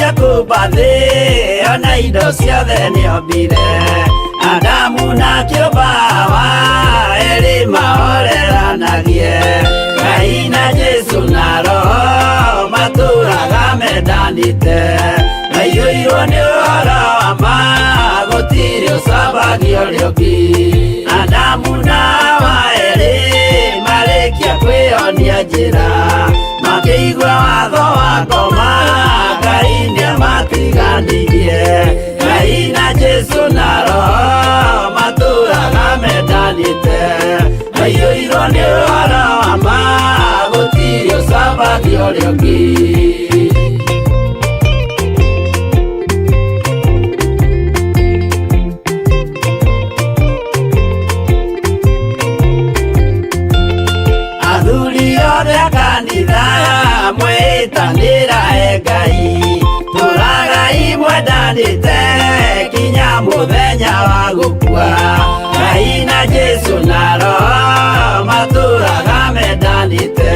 Arĩkia kũmba thĩ ona indo ciothe nĩombire Adamu na kĩũmba Hawa erĩ mahoreranagie Ngai na Jesu na Roho matũraga mendanĩte maiyũirwo nĩ ũhoro wa ma gũtirĩ ũcambagia ũrĩa ũngĩ Adamu na Hawa erĩ marĩkia kwĩyonia njĩra makĩigua watho wa ngoma Ngai nĩamatiganirie Ngai na Jesu na Roho matũraga mendanĩte maiyũirwo nĩ ũhoro wa ma gũtirĩ ũcambagia ũrĩa ũngĩ. Athuri othe a kanitha mwĩtanĩra e Ngai tũragai mwendanĩte kinya mũthenya wa gũkua Ngai na Jesu na Roho matũraga mendanĩte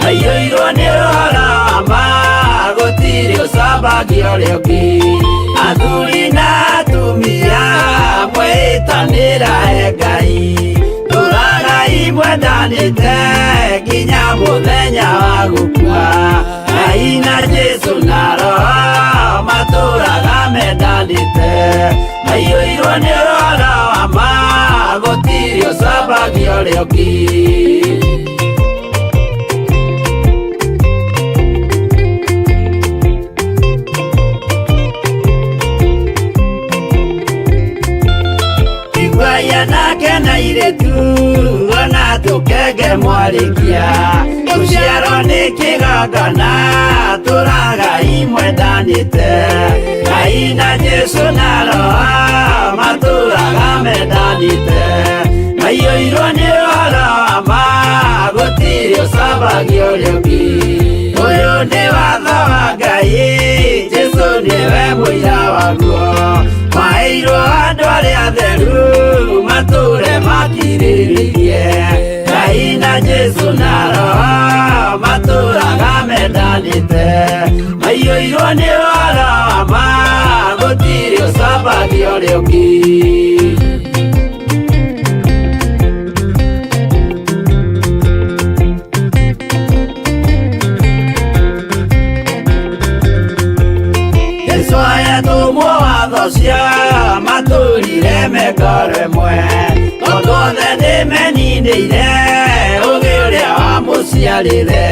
maiyũirwo nĩ ũhoro wa ma gũtirĩ ũcambagia ũrĩa ũngĩ athuri na atumia mwĩtanĩra e Ngai tũragai mwendanĩte nginya mũthenya wa gũkua Ngai na Jesu na Roho matũraga mendanĩte maiyũirwo nĩ ũhoro wa ma gũtirĩ ũcambagia ũrĩa ũngĩ. Iguai anake na airĩtu ona tũkenge mwarĩkia gũciarwo nĩ kĩgongona tũragai mwendanĩte Ngai na Jesu na Roho matũraga mendanĩte maiyũirwo nĩ ũhoro wa ma gũtirĩ ũcambagia ũrĩa ũngĩ ũyũ nĩ watho wa Ngai Jesu nĩwe mũira waguo maheirwo andũ arĩa atheru matũre makirĩrĩirie Ngai na Jesu na Roho matũraga mendanĩte maiyũirwo nĩ ũhoro wa ma gũtirĩ ũcambagia ũrĩa ũngĩ. Jesu ayatũmwo watho cia matũrire mekore mwe tondũ othe nĩmeninĩire ũgĩ ũrĩa wamũciarire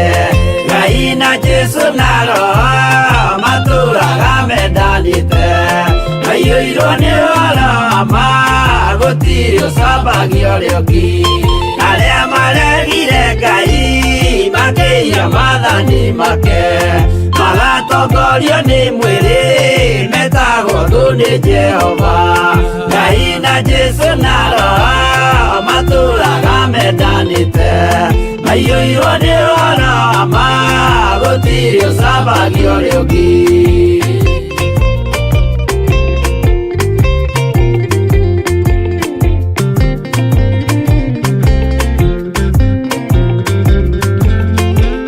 Ngai na Jesu na Roho matũraga mendanĩte maiyũirwo nĩ ũhoro wa ma gũtirĩ ũcambagia ũrĩa ũngĩ arĩa maregire Ngai makĩiya maathani make magatongorio nĩ mwĩrĩ metagwo thũ nĩ Jehova Ngai na Jesu na Roho matũraga mendanĩte maiyũirwo nĩ ũhoro wa ma gũtirĩ ũcambagia ũrĩa ũngĩ.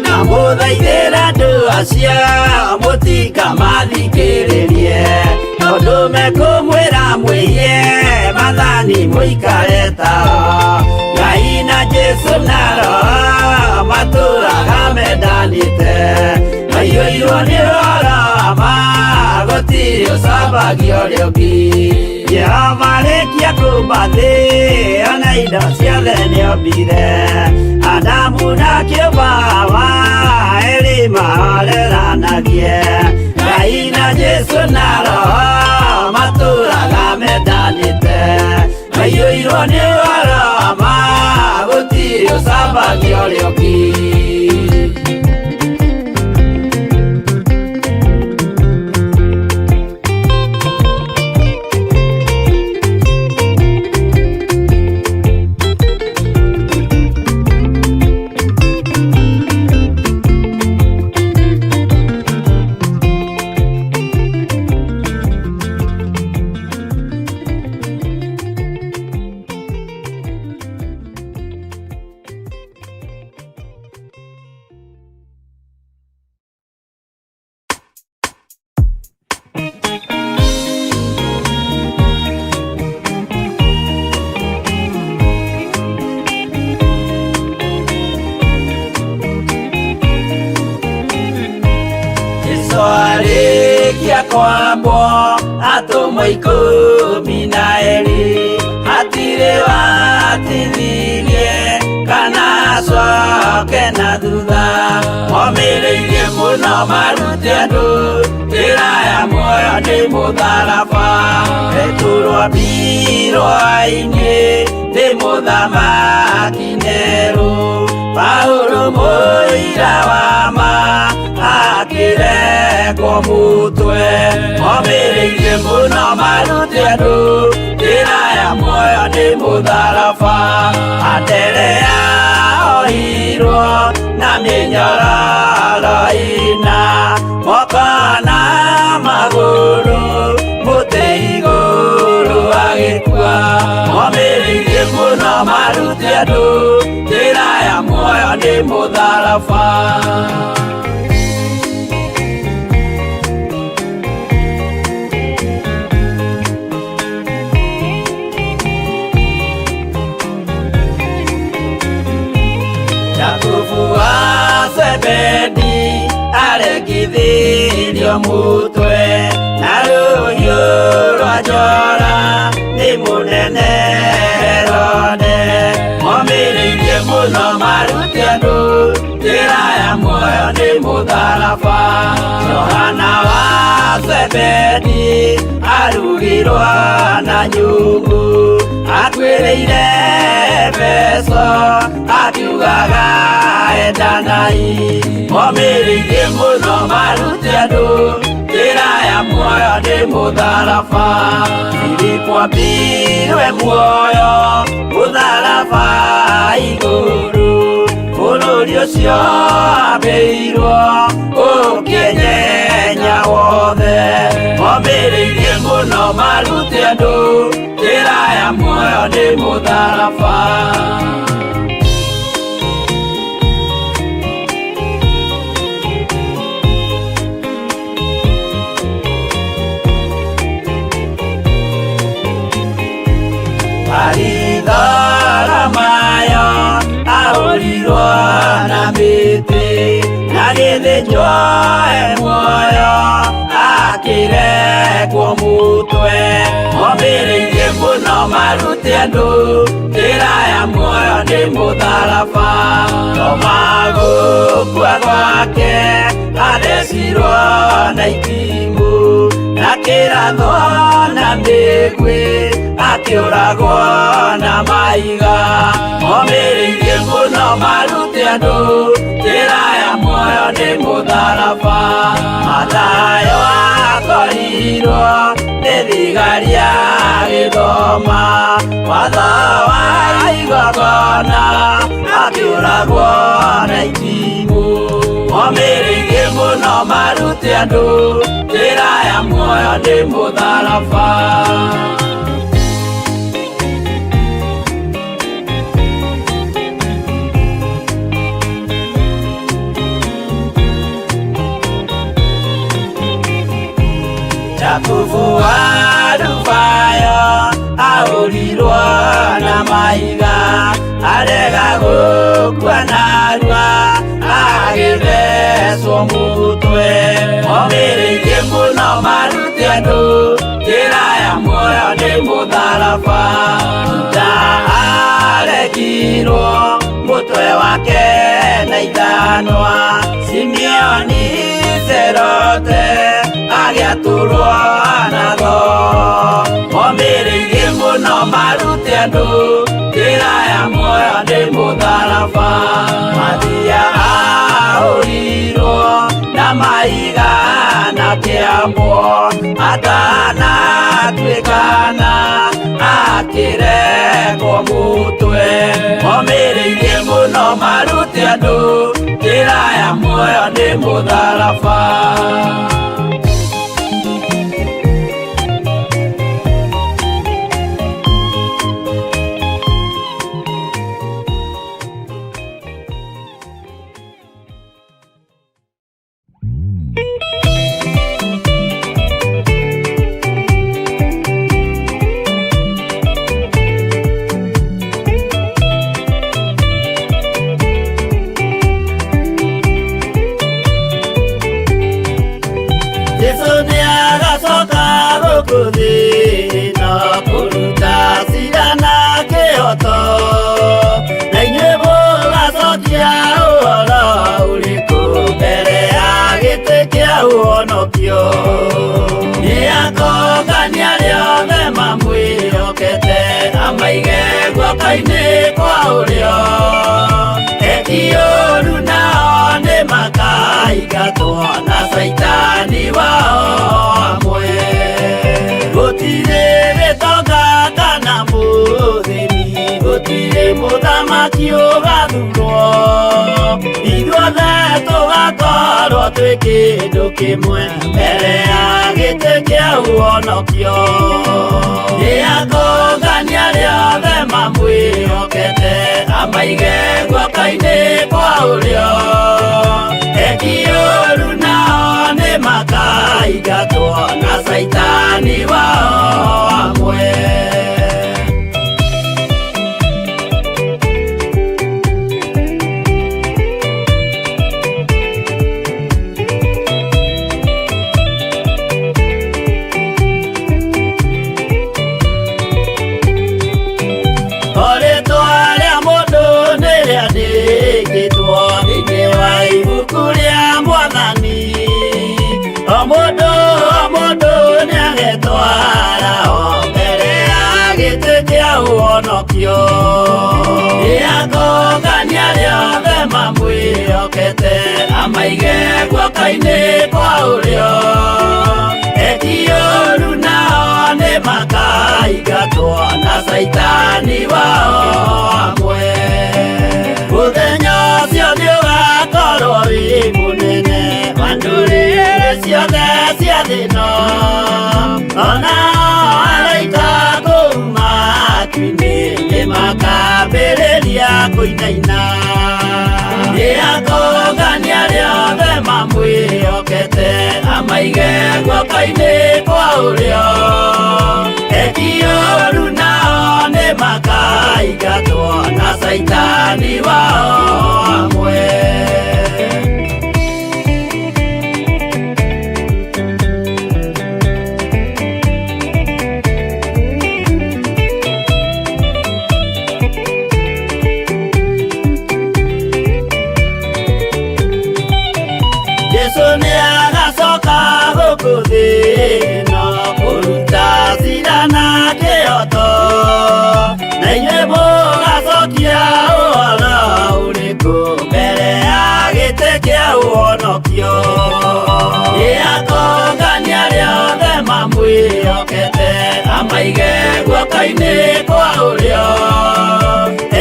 Ndamũthaithĩra andũ acio mũtikamathikĩrĩrie tondũ mekũmwĩra mwĩiye maathani mũikare tao Ngai na Jesu na Roho matũraga mendanĩte maiyũirwo nĩ ũhoro wa ma gũtirĩ ũcambagia ũrĩa ũngĩ Jehova arĩkia kũmba thĩ ona indo ciothe nĩombire Adamu na kĩũmba Hawa erĩ mahoreranagie Ngai na Jesu na Roho matũraga mendanĩte maiyũirwo nĩ ũhoro wa ma gũtirĩ ũcambagia ũrĩa ũngĩ. Jesu arĩkia kwambwo atũmwo 12 hatirĩ watithirie kana acoke na thutha momĩrĩirie mũno marute andũ njĩra ya muoyo nĩ mũtharaba Petero ambirwo ainĩ nĩ mũthamaki Nero Paulo mũira wa ma akĩrekwo mũtwe momĩrĩirie mũno marute andũ njĩra ya muoyo nĩ mũtharaba Anderea ohirwo na mĩnyororo ĩna moko na magũrũ mũtĩ igũrũ agĩkua momĩrĩirie mũno marute andũ njĩra ya muoyo nĩ mũtharaba. Jakubu wa Zebedi arekithirio mutwe na rũhiũ rwa njora nĩ mũnene Herode momĩrĩirie mũno marute andũ njĩra ya muoyo nĩ mũtharaba Johana wa Zebedi arugirwo na nyungu akuĩrĩire Efeso akiugaga endanai momĩrĩirie mũno marute andũ njĩra ya muoyo nĩ mũtharaba Filipo ambirwe muoyo mũtharaba igũrũ bũrũri ũcio ambĩirwo ũkĩenyenya wothe momĩrĩirie mũno marute andũ njĩra ya muoyo nĩ mũtharaba. Baritholomayo ahũrirwo na mĩtĩ na gĩthĩnjwo e muoyo akĩrekwo mũtwe momĩrĩirie mũno marute andũ njĩra ya muoyo nĩ mũtharaba Toma gũkua gwake athecirwo na itimũ na kĩrathwo na mĩguĩ akĩũragwo na mahiga momĩrĩirie mũno marute andũ njĩra ya muoyo nĩ mũtharaba Mathayo akorirwo nĩ thigari agĩthoma watho wa igongona akĩũragwo na itimũ momĩrĩirie mũno marute andũ njĩra ya muoyo nĩ mũtharaba. Jakubu wa Alufayo ahũrirwo na mahiga arega gũkua narua agĩthecwo mũtwe momĩrĩirie mũno marute andũ njĩra ya muoyo nĩ mũtharaba Juda arekirwo mũtwe wake na ithanwa Simeoni Serote agĩatũrwo na thoo momĩrĩirie mũno marute andũ njĩra ya muoyo nĩ mũtharaba Mathia ahũrirwo na mahiga na kĩambwo atanatuĩkana akĩrekwo mũtwe momĩrĩirie mũno marute andũ njĩra ya muoyo nĩ mũtharaba. Jesu nĩagacoka gũkũ thĩ ĩno kũruta cira na kĩhoto, na inyuĩ mũgacokia ũhoro ũrĩkũ mbere ya gĩtĩ kĩa ũhonokio? Nĩakongania arĩa othe mamwĩhokete, amaige guoko-inĩ kwa ũrĩo. Eki ũũru nao nĩmakaingatwo na caitani wao hamwe. Gũtirĩ gĩtonga kana mũthĩni, gũtirĩ mũthamaki ũgathurwo, ithuothe tũgakorwo twĩ kĩndũ kĩmwe mbere ya gĩtĩ kĩa ũhonokio. Nĩakongania arĩa othe mamwĩhokete, amaige guoko-inĩ kwa ũrĩo. Eki ũũru nao nĩmakaingatwo na caitani wao hamwe. O rĩtwa rĩa mũndũ nĩrĩandĩkĩtwo thĩinĩ wa ibuku rĩa Mwathani. O mũndũ o mũndũ nĩagetwara o mbere ya gĩtĩ kĩa ũhonokio. Nĩakongania arĩa othe mamwĩhokete, amaige guoko-inĩ kwa ũrĩo. Eki ũũru nao nĩmakaingatwo na caitani wao hamwe. Mũthenya ũcio nĩũgakorwo wĩ mũnene wa ndũrĩrĩ ciothe cia thĩ ĩno, ona araika kũu matu-inĩ nĩmakambĩrĩria kũinaina. Nĩakongania arĩa othe mamwĩhokete, amaige guoko-inĩ kwa ũrĩo. Eki ũũru nao nĩmakaingatwo na caitani wao hamwe. Jesu nĩagacoka gũkũ thĩ ĩno kũruta cira na kĩhoto, na inyuĩ mũgacokia ũhoro ũrĩkũ mbere ya gĩtĩ kĩa ũhonokio? Nĩakongania arĩa othe mamwĩhokete, amaige guoko-inĩ kwa ũrĩo.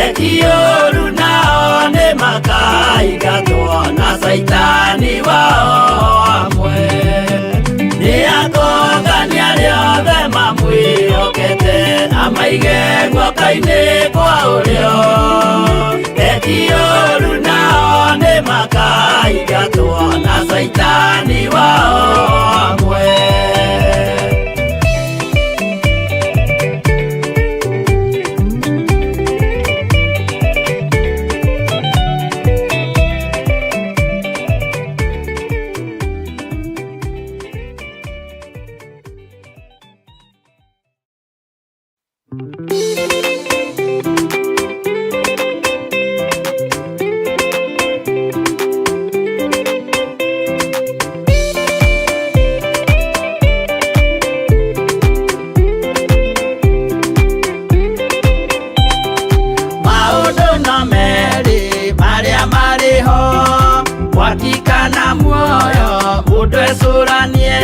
Eki ũũru nao nĩmakaingatwo na caitani wao hamwe. Nĩakongania arĩa othe mamwĩhokete, amaige guoko-inĩ kwa ũrĩo. Eki ũũru nao nĩmakaingatwo na caitani wao hamwe. Maũndũ no merĩ marĩa marĩ ho, mwaki kana muoyo, mũndũ ecũranie.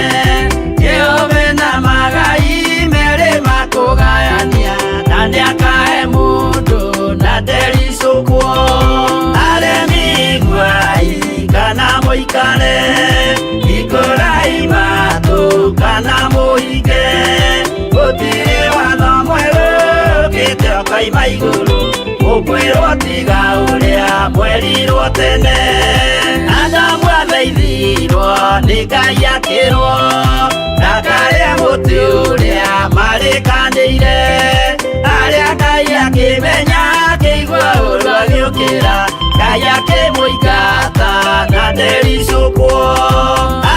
Jehova na magai merĩ makũgayania, na nĩakahe mũndũ na ndericũkwo. Aremi iguai kana mũikare, hingũrai matũ kana mũhinge, gũtirĩ watho mwerũ ũkĩte ũkoima igũrũ, mũkwĩrwo tiga ũrĩa mwerirwo tene. Adamu athaithirwo nĩ Ngai akĩrwo ndakarĩe mũtĩ ũrĩa marĩkanĩire, arĩa Ngai akĩmenya akĩigua ũru agĩũkĩra, Ngai akĩmũingata na ndericũkwo.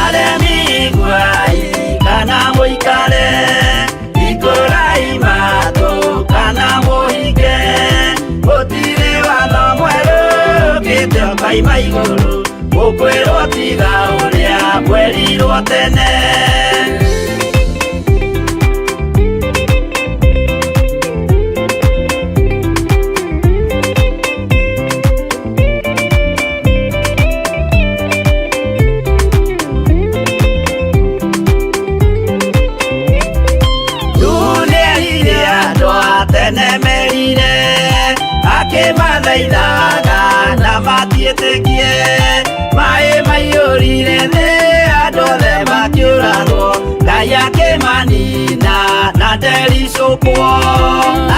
Aremi iguai ũkoima igũrũ gũkwĩrwo tiga ũrĩa mwerirwo tene. Tene merire akĩmathaithaga na matiĩtĩkie maĩ maiyũrire thĩ andũ othe makĩũragwo Ngai akĩmanina na ndericũkwo.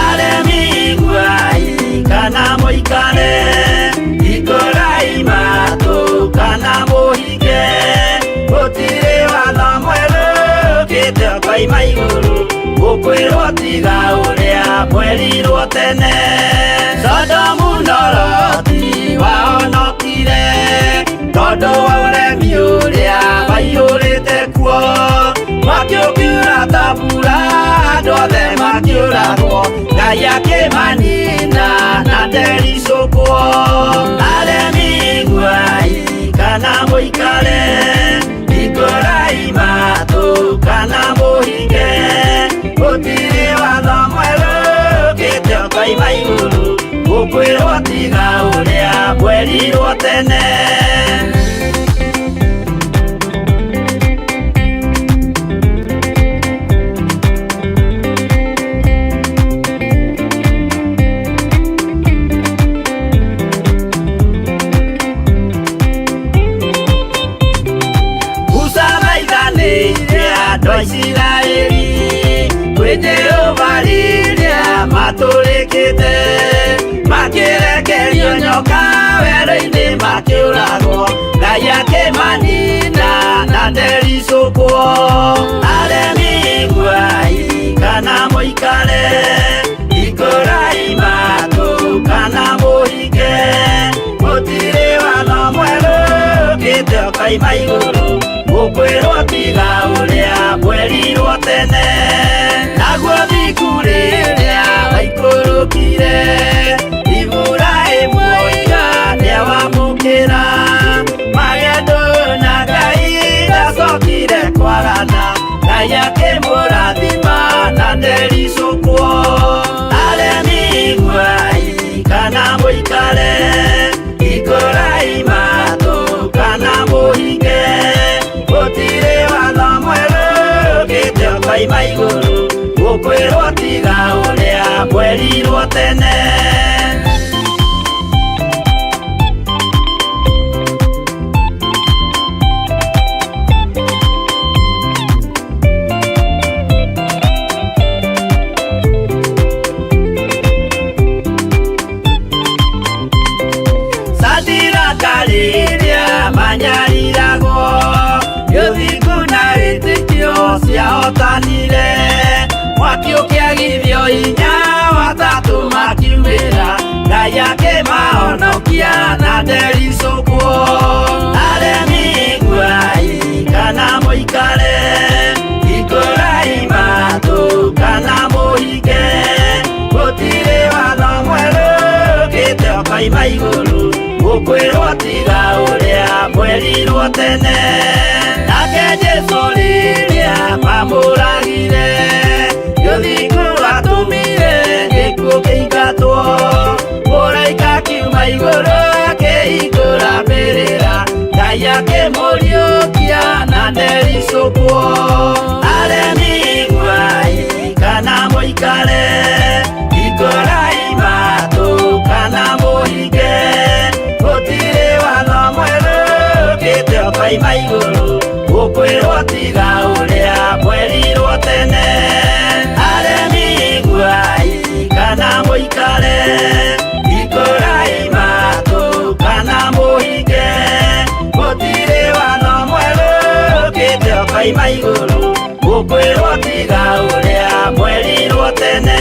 Aremi iguai kana mũikare hingũrai matũ kana mũhinge gũtirĩ watho mwerũ ũkĩte ũkoima igũrũ gũkwĩrwo tiga ũrĩa mwerirwo tene. Sodomu na Loti wahonokire tondũ wa ũremi ũrĩa waiyũrĩte kuo mwaki ũkiura ta mbura andũ othe makĩũragwo Ngai akĩmanina na ndericũkwo. Aremi iguai kana mũikare hingũrai matũ kana mũhinge gũtirĩ watho mwerũ ũkĩte ũkoima igũrũ gũkwĩrwo tiga ũrĩa mwerirwo tene. Musa thaithanĩire andũ a Isiraeli kwĩ Jehova rĩrĩa matũrĩkĩte makĩrekerio nyoka werũ-inĩ makĩũragwo Ngai akĩmanina na ndericũkwo. Aremi iguai kana mũikare hingũrai matũ kana mũhinge gũtirĩ watho mwerũ ũkĩte ũkoima igũrũ gũkwĩrwo tiga ũrĩa mwerirwo tene. Naguo thiku rĩrĩa waikũrũkire Iburahĩmu oiga nĩawamũkĩra magendo na Ngai ndacokire kwagana Ngai akĩmũrathima na ndericũkwo. Aremi iguai kana mũikare hingũrai matũ kana mũhinge gũtirĩ watho mwerũ ũkĩte ũkoima igũrũ gũkwĩrwo tiga ũrĩa mwerirwo tene. Sadiraka rĩrĩa manyariragwo ũthingu na wĩtĩkio ciahotanire mwaki ũkĩagithio hinya watatũ makiumĩra Ngai akĩmahonokia na ndericũkwo. Aremi iguai kana mũikare hingũrai matũ kana mũhinge gũtirĩ watho mwerũ ũkĩte ũkoima igũrũ gũkwĩrwo tiga ũrĩa mwerirwo tene. Nake Jesũ rĩrĩa mamũragire ũthingu watũmire gĩkuũ kĩingatwo mũraika akiuma igũrũ akĩhingũra mbĩrĩra Ngai akĩmũriũkia na ndericũkwo. Aremi iguai kana mũikare hingũrai matũ kana mũhinge gũtirĩ watho mwerũ ũkĩte ũkoima igũrũ gũkwĩrwo tiga ũrĩa mwerirwo tene. Aremi iguai kana mũikare hingũrai matũ kana mũhinge gũtirĩ watho mwerũ ũkĩte ũkoima igũrũ gũkwĩrwo tiga ũrĩa mwerirwo tene.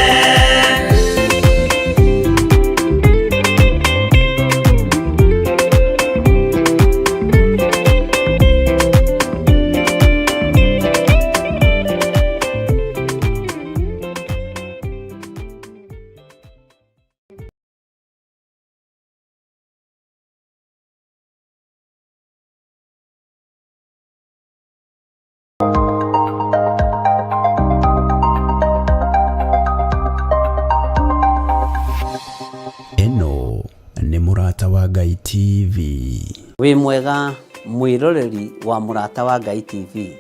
Wĩ mwega mwĩroreri wa Mũrata wa Ngai TV.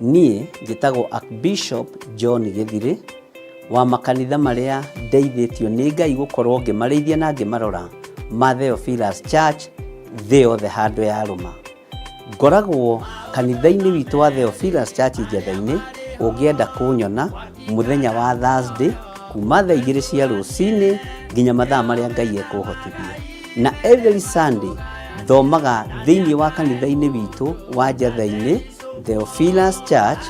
Niĩ njĩtagwo Archbishop John Gĩthirĩ wa makanitha marĩa ndeithĩtio nĩ Ngai gũkorwo ngĩmarĩithia na ngĩmarora ma Theophilus Church thĩ yothe handũ yarũma. Ngoragwo kanitha-inĩ witũ wa Theophilus Church Njetha-inĩ, ũngĩenda kũnyona mũthenya wa Thursday kuma thaa igĩrĩ cia rũcinĩ nginya mathaa marĩa Ngai ekũhotithia. Na every Sunday thomaga thĩinĩ wa kanitha-inĩ witũ wa Njetha-inĩ Theophilus Church,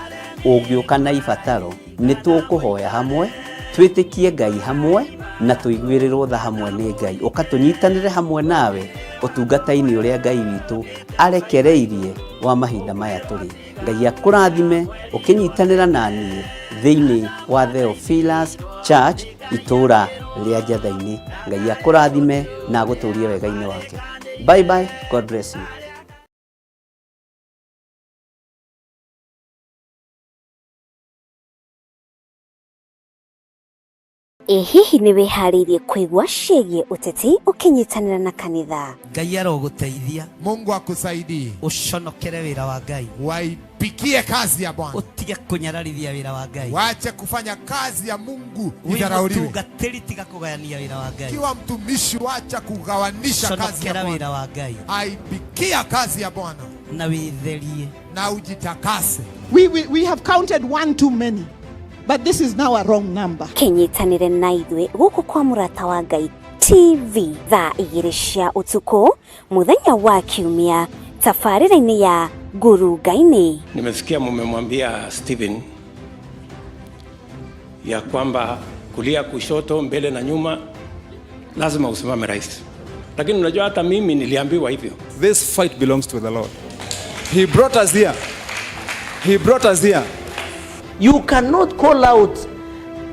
ũngĩũka na ibataro nĩ tũkũhoya hamwe, twĩtĩkie Ngai hamwe na tũiguĩrĩrwo tha hamwe nĩ Ngai. Ũka tũnyitanĩre hamwe nawe ũtungata-inĩ ũrĩa Ngai witũ arekereirie wa mahinda maya tũrĩ. Ngai akũrathime ũkĩnyitanĩra na niĩ thĩinĩ wa Theophilus Church itũũra rĩa Njatha-inĩ. Ngai akũrathime na agũtũrie wega-inĩ wake. Bye bye, God bless you. Ĩ hihi nĩ wĩharĩirie kũigua ciĩgiĩ ũteti ũkĩnyitanĩra na kanitha? Ngai arogũteithia. Mungu akusaidie. Ũconokere wĩra wa Ngai. Waipikie kazi ya Bwana. Ũtige kũnyararithia wĩra wa Ngai. Wache kufanya kazi ya Mungu Wĩ idharauliwe. mũtungatĩri tiga kũgayania wĩra wa Ngai. Kiwa mtumishi, wacha kugawanisha kazi ya Conokera wĩra Bwana. wa Ngai Aipikia kazi ya Bwana na wĩtherie. na ujitakase. We have counted one too many, but this is now a wrong number. Kĩnyitanĩre na ithuĩ gũkũ kwa Mũrata wa Ngai TV thaa igĩrĩ cia ũtukũ mũthenya wa Kiumia tabarĩra-inĩ ya Ngurunga-inĩ. Nimesikia mumemwambia Stephen ya kwamba kulia, kushoto, mbele na nyuma lazima usimame rais, lakini unajua hata mimi niliambiwa hivyo. This fight belongs to the Lord. He brought us here. He brought us here. You cannot call out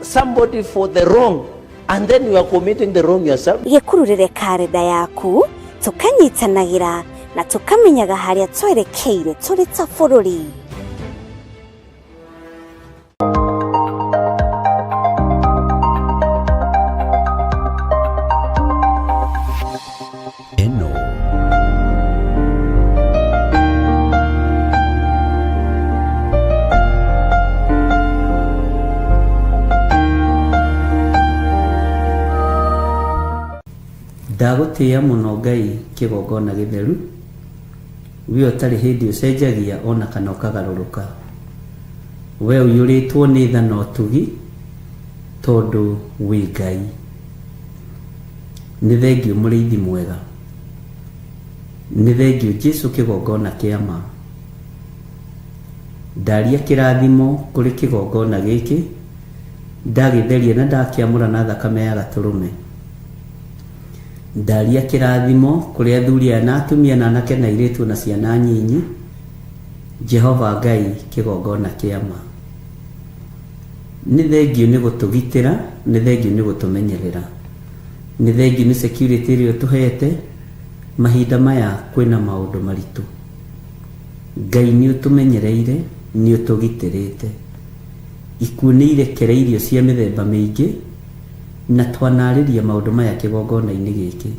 somebody for the wrong and then you are committing the wrong yourself. Gĩkururĩre karenda yaku tũkanyitanagĩra na tũkamenyaga harĩa twerekeire tũrĩ ta bũrũri. Ĩno Ndagũtĩĩa mũno Ngai kĩgongona gĩtheru, we ũtarĩ hĩndĩ ũcenjagia ona kana ũkagarũrũka. We ũiyũrĩtwo nĩ tha na ũtugi tondũ wĩ Ngai. Nĩ thengiũ mũrĩithi mwega. Nĩ thengiũ Jesu kĩgongona kĩa ma. Ndaria kĩrathimo kũrĩ kĩgongona gĩkĩ, ndagĩtheria na ndakĩamũra na thakame ya gatũrũme. Ndaria kĩrathimo kũrĩ athuri aya na atumia na anake na airĩtu na ciana nyinyi, Jehova Ngai kĩgongona kĩa ma. Nĩ thengiũ nĩ gũtũgitĩra, nĩ thengiũ nĩ gũtũmenyerera. Nĩ thengiũ nĩ security ĩrĩa ũtũhete, mahinda maya kwĩna maũndũ maritũ. Ngai nĩ ũtũmenyereire, nĩ ũtũgitĩrĩte. Ikuũ nĩ irekereirio cia mĩthemba mĩingĩ, na twanarĩria maũndũ maya kĩgongona-inĩ gĩkĩ.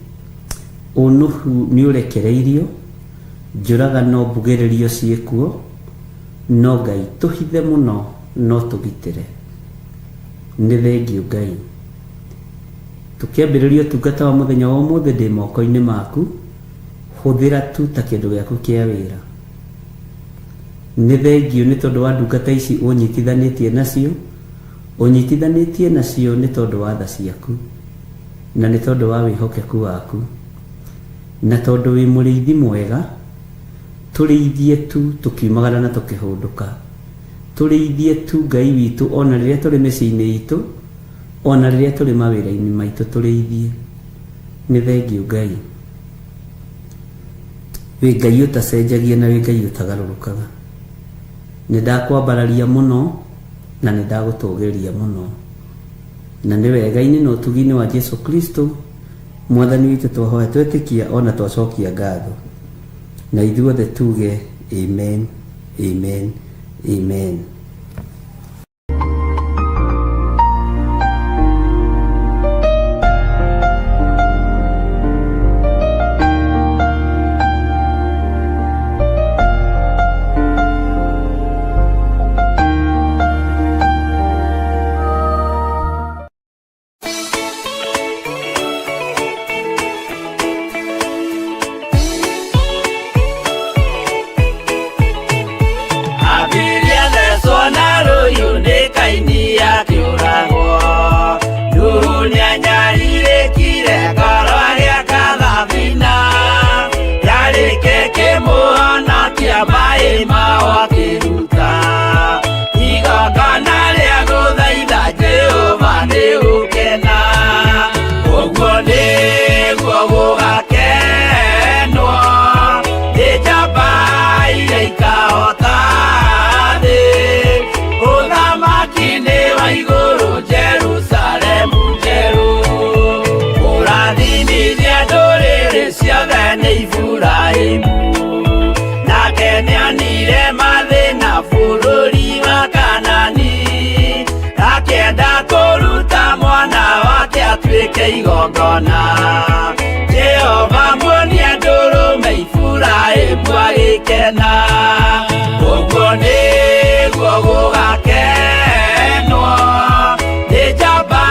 Ũnũhu nĩ ũrekereirio, njũragano mbugĩrĩrio ciĩkuo, no Ngai tũhithe mũno no tũgitĩre. Nĩ thengiũ Ngai. Tũkĩambĩrĩria ũtungata wa mũthenya wa ũmũthĩ ndĩ moko-inĩ maku, hũthĩra tu ta kĩndũ gĩaku kĩa wĩra. Nĩ thengiũ nĩ tondũ wa ndungata ici ũnyitithanĩtie nacio, ũnyitithanĩtie nacio nĩ tondũ wa tha ciaku, na nĩ tondũ wa wĩhokeku waku, na tondũ wĩ mũrĩithi mwega, tũrĩithie tu tũkiumagara na tũkĩhũndũka. Tũrĩithie tu Ngai witũ ona rĩrĩa tũrĩ mĩciĩ-inĩ itũ, ona rĩrĩa tũrĩ mawĩra-inĩ maitũ tũrĩithie. Nĩ thengiũ Ngai. Wĩ Ngai ũtacenjagia na wĩ Ngai ũtagarũrũkaga. Nĩ ndakwambararia mũno na nĩ ndagũtũgĩria mũno. Na nĩ wega-inĩ na ũtugi-inĩ wa Jesu Kristo Mwathani witũ twahoya twetĩkia ona twacokia ngatho. Na ithuothe tuge amen, amen, amen. maĩ mao akĩruta igongona rĩa gũthaitha Jehova nĩ gũkena ũguo nĩguo gũgakenwo nĩ njamba iria ikahota thĩ ũthamaki-inĩ wa igũrũ Jerusalemu njerũ kũrathimithia ndũrĩrĩ ciothe nĩ Iburahĩmu nake nĩonire mathĩna bũrũri wa Kanani akĩenda kũruta mwana wake atuĩke igongona Jehova muonia ndũrũme Iburahĩmu agĩkena ũguo nĩguo gũgakenwo nĩ njamba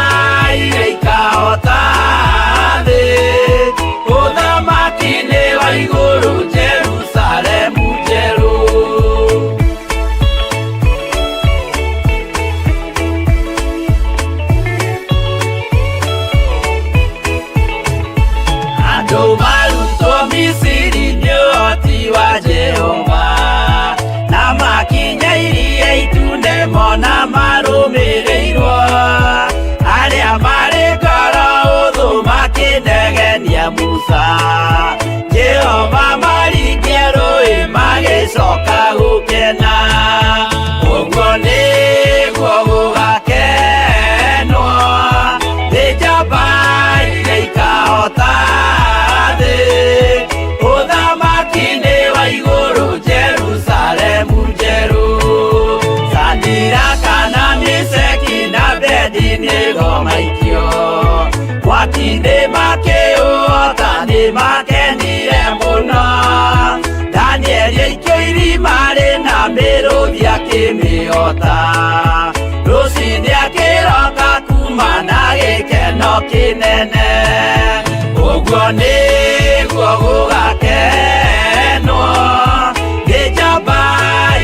iria ikahota thĩ ũthamaki-inĩ wa igũrũ Jerusalemu njerũ. Andũ marutwo Misiri nĩ ũhoti wa Jehova na makinya iria itune mona marũmĩrĩirwo arĩa marĩ ngoro ũthũ makĩnegenia Musa Jehova maringia rũĩ magĩcoka gũkena ũguo nĩguo gũgakenwo nĩ njamba iria ikahota thĩ ũthamaki-inĩ wa igũrũ Jerusalemu njerũ Sadiraka na Meshaki na Abednego maikio mwaki-inĩ makĩũhota nĩ makenire mũno Danieli aikio irima rĩna mĩrũthi akĩmĩhota rũcinĩ akĩroka kuma na gĩkeno kĩnene ũguo nĩguo gũgakenwo nĩ njamba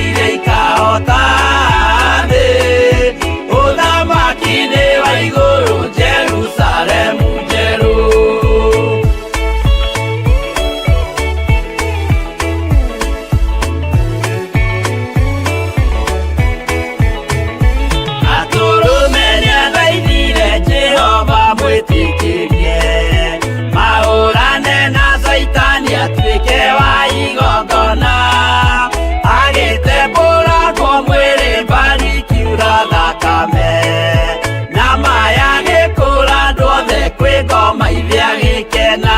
iria ikahota thĩ ũthamaki-inĩ wa igũrũ Jerusalemu njerũ. Atũrũme nĩathaithire Jehova mwĩtĩkĩrie mahũrane na Caitani atuĩke wa igongona agĩtembũrangwo mwĩrĩ mbari kiura thakame na maya gĩkũra andũ othe kwĩ ngoma ithe agĩkena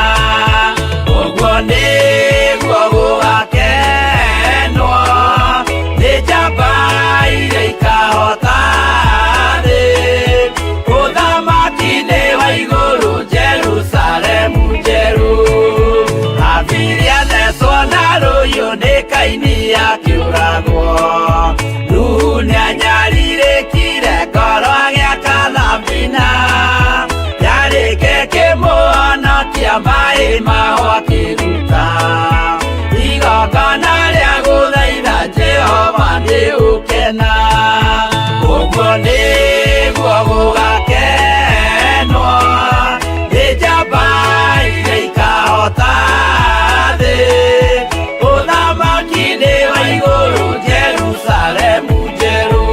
ũguo nĩguo gũgakenwo nĩ njamba iria ikahota thĩ ũthamaki-inĩ wa igũrũ Jerusalemu njerũ Habili athecwo na rũhiũ nĩ Kaini akĩũragwo Nuhu nĩanyarirĩkire ngoro agĩaka thabina yarĩke kĩmũhonokia maĩ mao akĩruta igongona rĩa gũthaitha Jehova nĩ ũkena ũguo nĩguo gũgakenwo nĩ njamba iria ikahota thĩ ũthamaki-inĩ wa igũrũ Jerusalemu njerũ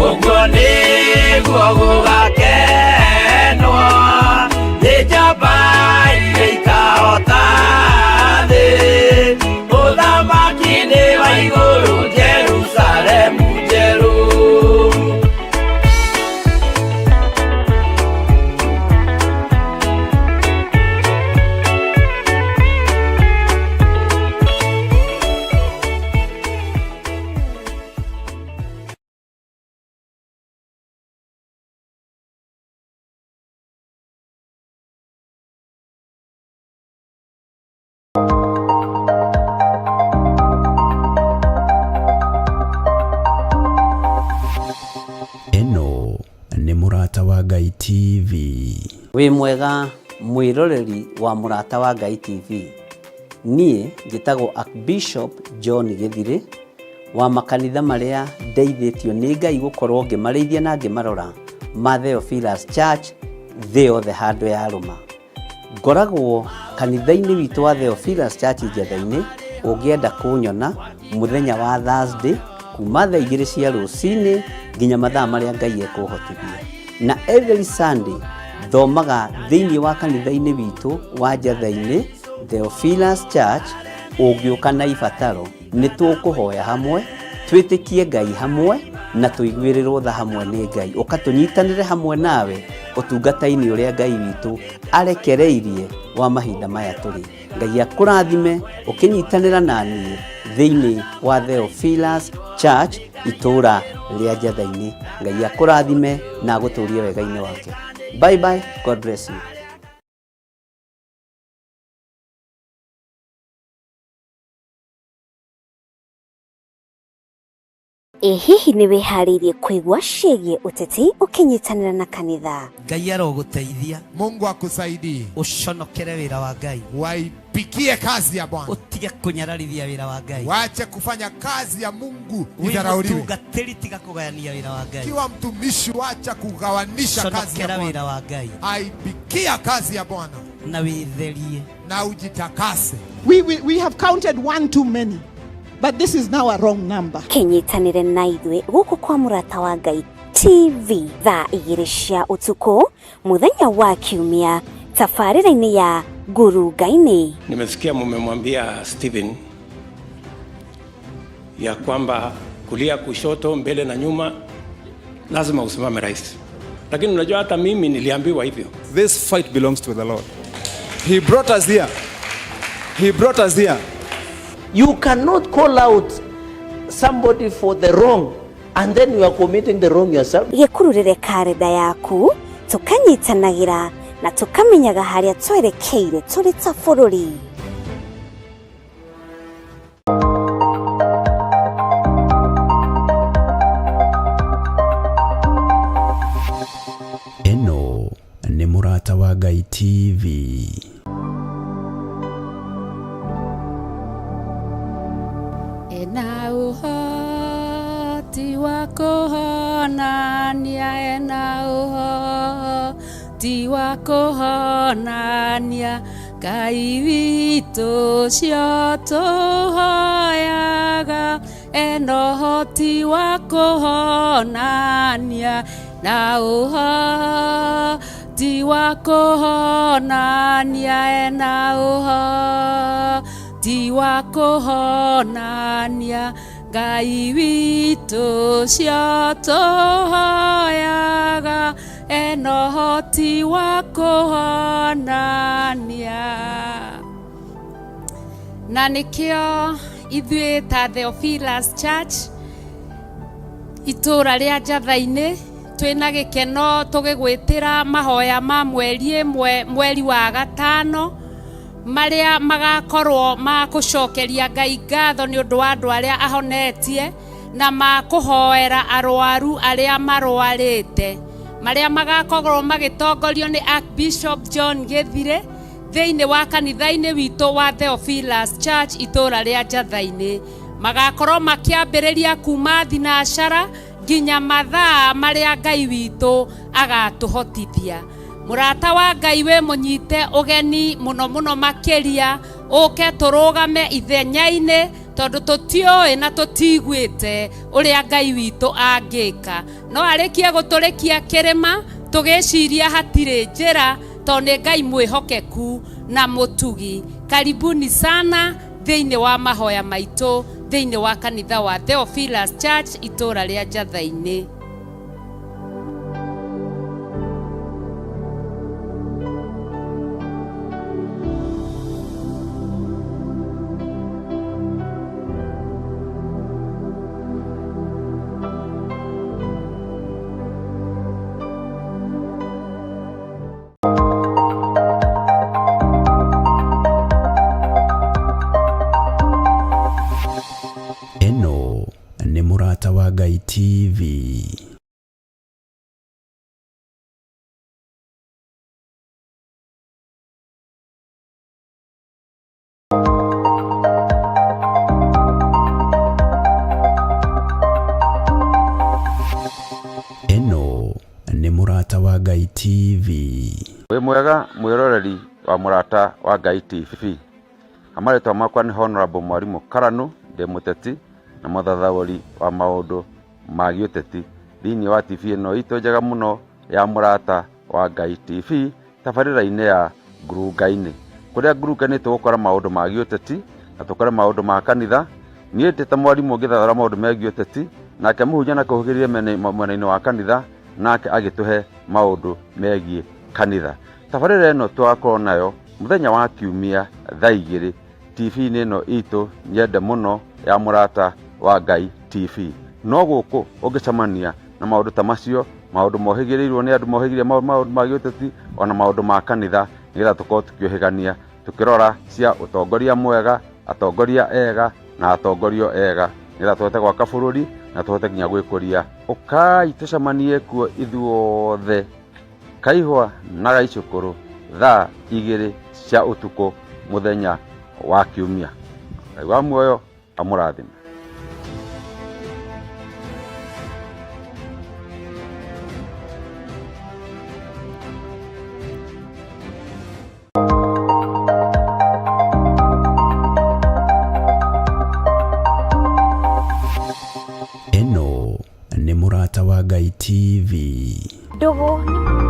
ũguo nĩguo gũgakenwo nĩ njamba iria ikahota thĩ ũthamaki-inĩ wa igũrũ Jerusalemu njerũ. Ĩno nĩ Mũrata wa Ngai TV. Wĩ mwega mwĩroreri wa Mũrata wa Ngai TV. Niĩ njĩtagwo Archbishop John Gĩthirĩ wa makanitha marĩa ndeithĩtio nĩ Ngai gũkorwo ngĩmarĩithia na ngĩmarora ma Theophilus Church thĩ yothe handũ yarũma. Ngoragwo kanitha-inĩ witũ wa Theophilus Church Njetha-inĩ, ũngĩenda kũnyona Mũthenya wa Thursday kuma thaa igĩrĩ cia rũcinĩ nginya mathaa marĩa Ngai ekũhotithia. Na every Sunday thomaga thĩinĩ wa kanitha-inĩ witũ wa Njatha-inĩ Theophilus Church. Ũngĩũka na ibataro nĩ tũkũhoya hamwe, twĩtĩkie Ngai hamwe na tũiguĩrĩrwo tha hamwe nĩ Ngai. Ũka tũnyitanĩre hamwe nawe ũtungata-inĩ ũrĩa Ngai witũ arekereirie wa mahinda maya tũrĩ. Ngai akũrathime ũkĩnyitanĩra na niĩ thĩinĩ wa Theophilus Church itũũra rĩa Njatha-inĩ. Ngai akũrathime na agũtũrie wega-inĩ wake. Bye bye, God bless you. Ĩ hihi nĩ wĩharĩirie kũigua ciĩgiĩ ũteti ũkĩnyitanĩra na kanitha? Ngai arogũteithia. Mungu akusaidie. Ũconokere wĩra wa Ngai. Waipikie kazi ya Bwana. Ũtige kũnyararithia wĩra wa Ngai. Wache kufanya kazi ya Mungu Wĩ idharauliwe. mũtungatĩri tiga kũgayania wĩra wa Ngai. Kiwa mtumishi, wacha kugawanisha kazi ya Conokera Bwana. wĩra wa Ngai. Aipikia kazi ya Bwana Na wĩtherie. na ujitakase. We have counted one too many, but this is now a wrong number. Kĩnyitanĩre na ithuĩ gũkũ kwa Mũrata wa Ngai TV thaa igĩrĩ cia ũtukũ mũthenya wa Kiumia tabarĩra-inĩ ya Ngurunga-inĩ. Nimesikia mumemwambia Stephen ya kwamba kulia, kushoto, mbele na nyuma lazima usimame rais, lakini unajua hata mimi niliambiwa hivyo. This fight belongs to the Lord. He brought us here. He brought us here. You cannot call out somebody for the wrong and then you are committing the wrong yourself. Gĩkururĩre karenda yaku tũkanyitanagĩra na tũkamenyaga harĩa twerekeire tũrĩ ta bũrũri. Ĩno nĩ Mũrata wa Ngai TV. Ena ũhoti wa kũhonania, ena ũhoti wa kũhonania, Ngai witũ ũcio tũhoyaga, ena ũhoti wa kũhonania, na ũhoti wa kũhonania, ena ũhoti wa kũhonania, Ngai witũ ũcio tũhoyaga, ena ũhoti wa kũhonania. Na nĩkĩo ithuĩ ta Theophilus Church itũũra rĩa Njatha-inĩ twĩna gĩkeno tũgĩgwĩtĩra mahoya ma mweri ĩmwe mweri wa gatano marĩa magakorwo ma gũcokeria Ngai ngatho nĩ ũndũ wa andũ arĩa ahonetie na ma kũhoera arwaru arĩa marwarĩte, marĩa magakorwo magĩtongorio nĩ Archbishop John Gĩthirĩ thĩinĩ wa kanitha-inĩ witũ wa Theophilus Church itũũra rĩa Njatha-inĩ. Magakorwo makĩambĩrĩria kuma thinacara nginya mathaa marĩa Ngai witũ agatũhotithia. Mũrata wa Ngai wĩ mũnyite ũgeni mũno mũno makĩria, ũke tũrũgame ithenya-inĩ tondũ tũtiũĩ na tũtiguĩte ũrĩa Ngai witũ angĩka. No arĩkie gũtũrĩkia kĩrĩma tũgĩciria hatirĩ njĩra, tondũ nĩ Ngai mwĩhokeku na mũtugi. Karibuni sana thĩinĩ wa mahoya maitũ thĩinĩ wa kanitha wa Theophilus Church itũũra rĩa Njatha-inĩ. Ĩno nĩ Mũrata wa Ngai TV. Ĩno nĩ Mũrata wa Ngai TV. Wĩ mwega mwĩroreri wa Mũrata wa Ngai TV. Marĩtwa makwa nĩ Honorable Mwarimũ Karanu, ndĩ Ndĩ mũteti na mũthathaũri wa maũndũ ma gĩũteti thĩinĩ wa TV ĩno itũ njega mũno ya Mũrata wa Ngai TV, tabarĩra-inĩ ya Ngurunga-inĩ, kũrĩa ngurunga-inĩ tũgũkora maũndũ ma gĩũteti na tũkore maũndũ ma kanitha. Niĩ ndĩ ta mwarimũ ngĩthathaũra maũndũ megiĩ ũteti, nake mũhunjia nakũhũgĩrĩrie mwena-inĩ wa kanitha, nake agĩtũhe maũndũ megiĩ kanitha. Tabarĩra ĩno tũgakorwo nayo mũthenya wa Kiumia thaa 2 TV-inĩ ĩno itũ nyende mũno ya Mũrata wa Ngai TV. No gũkũ ũngĩcemania na maũndũ ta macio, maũndũ mohĩgĩrĩirwo nĩ andũ mohĩgĩrĩire maũndũ ma gĩũteti ona maũndũ ma kanitha, nĩgetha tũkorwo tũkĩũhĩgania tũkĩrora cia ũtongoria mwega, atongoria ega na atongorio ega, nĩgetha tũhote gwaka bũrũri na tũhote nginya gwĩkũria. Ũkai tũcemanie kuo ithuothe, Kaihwa na Gaicũkũrũ, thaa 2 cia ũtukũ mũthenya wa Kiumia. Ngai wa muoyo amũrathime. Ĩno nĩ Mũrata wa Ngai TV. Ndũgũ nĩ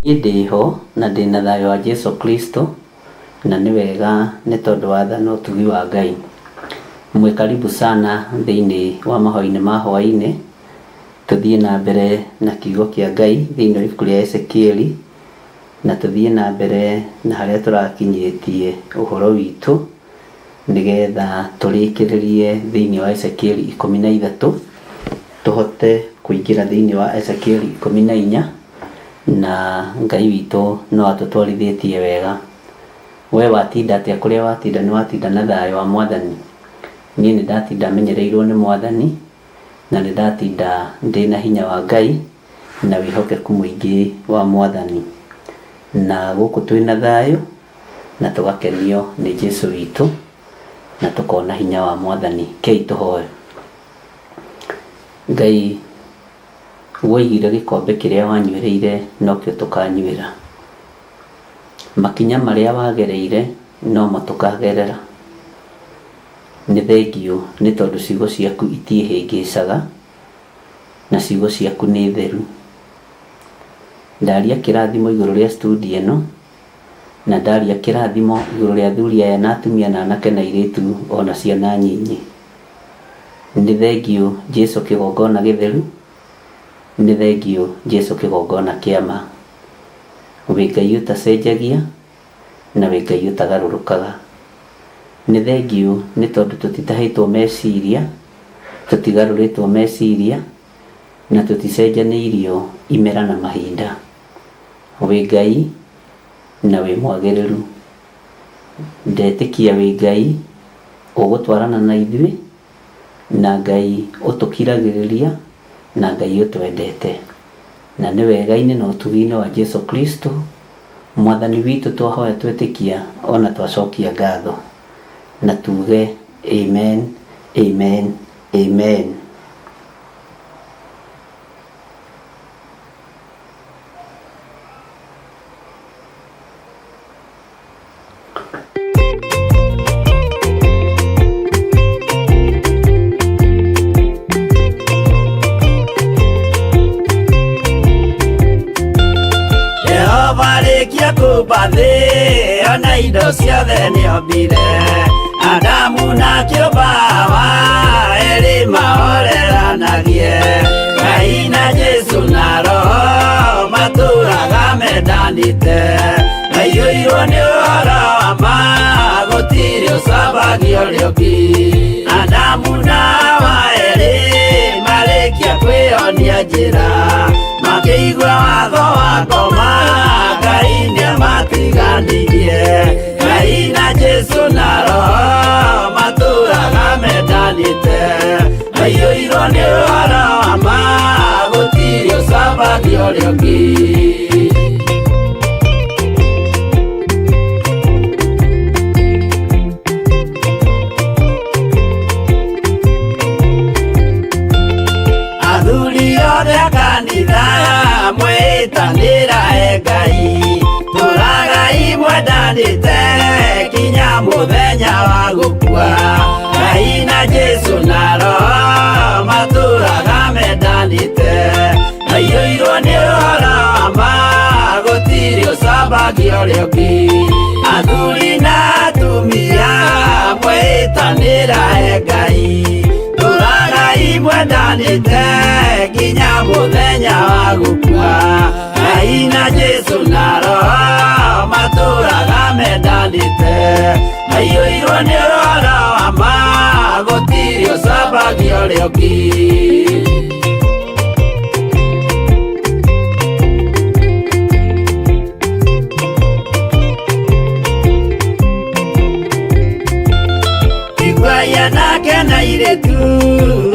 Niĩ ndĩho na ndĩna thayũ wa Jesu Kristo, na nĩ wega nĩ tondũ wa tha na ũtugi wa Ngai. Mwĩ karibu sana thĩinĩ wa mahoya-inĩ ma hwaĩ-inĩ, tũthiĩ na mbere na kiugo kĩa Ngai thĩinĩ wa ibuku rĩa Ezekieli, na tũthiĩ na mbere na harĩa tũrakinyĩtie ũhoro witũ, nĩgetha tũrĩkĩrĩrie thĩinĩ wa Ezekieli 13, tũhote kũingĩra thĩinĩ wa Ezekieli 14, na Ngai witũ no atũtwarithĩtie wega. We watinda atĩa kũrĩa watinda? Nĩ watinda na thayũ wa Mwathani? Niĩ nĩ ndatinda menyereirwo nĩ Mwathani, na nĩ ndatinda ndĩna hinya wa Ngai na wĩhokeku mũingĩ wa Mwathani. Na gũkũ twĩna thayũ na tũgakenio nĩ Jesu witũ na tũkona hinya wa Mwathani. Kei tũhoe. Ngai, woigire gĩkombe kĩrĩa wanyuĩrĩire nokĩo tũkanyuĩra. Makinya marĩa wagereire nomo tũkagerera. Nĩ thengiũ nĩ tondũ ciugo ciaku itiĩhĩngĩcaga na ciugo ciaku nĩ theru. Ndaria kĩrathimo igũrũ rĩa studio ĩno, na ndaria kĩrathimo igũrũ rĩa athuri aya na atumia na anake na airĩtu ona ciana nyinyi. Nĩ thengiũ Jesu kĩgongona gĩtheru, nĩ thengiũ Jesu kĩgongona kĩa ma. Wĩ Ngai ũtacenjagia na wĩ Ngai ũtagarũrũkaga. Nĩ thengiũ nĩ tondũ tũtitahĩtwo meciria, tũtigarũrĩtwo meciria, na tũticenjanĩirio imera na mahinda. Wĩ Ngai na wĩ mwagĩrĩru. Ndetĩkia wĩ Ngai ũgũtwarana na ithuĩ, na Ngai ũtũkiragĩrĩria, na Ngai ũtwendete. Na nĩ wega-inĩ na ũtugi-inĩ wa Jesu Kristo Mwathani witũ twahoya twetĩkia ona twacokia ngatho. Na tuge amen, amen, amen. Jehova rĩkia kũmba thĩ ona indo ciothe nĩombire, Adamu na kĩũmba Hawa erĩ mahoreranagie. Ngai na Jesu na Roho matũraga mendanĩte, maiyũirwo nĩ ũhoro wa ma, gũtirĩ ũcambagio rĩũki. Adamu na Hawa erĩ marĩkia kwĩyonia njĩra, makĩigua watho wa ngoma, Ngai nĩamatiganirie. Ngai Ngai na Jesu na Roho matũraga mendanĩte, maiyũirwo nĩ ũhoro wa ma, gũtirĩ ũcambagia ũrĩa ũngĩ. Athuri othe a kanitha mwĩtanĩra e Ngai, tũragai mwendanĩte kinya mũthenya wa gũkua. Ngai na Jesu na Roho matũraga mendanĩte, maiyũirwo nĩ ũhoro wa ma, gũtirĩ ũcambagia ũrĩa ũngĩ. Athuri na atumia mwĩtanĩra e Ngai, tũragai mwendanĩte nginya mũthenya wa gũkua. Ngai na Jesu na Roho matũraga mendanĩte, maiyũirwo nĩ ũhoro wa ma, gũtirĩ ũcambagia ũrĩa ũngĩ. Iguai anake na airĩtu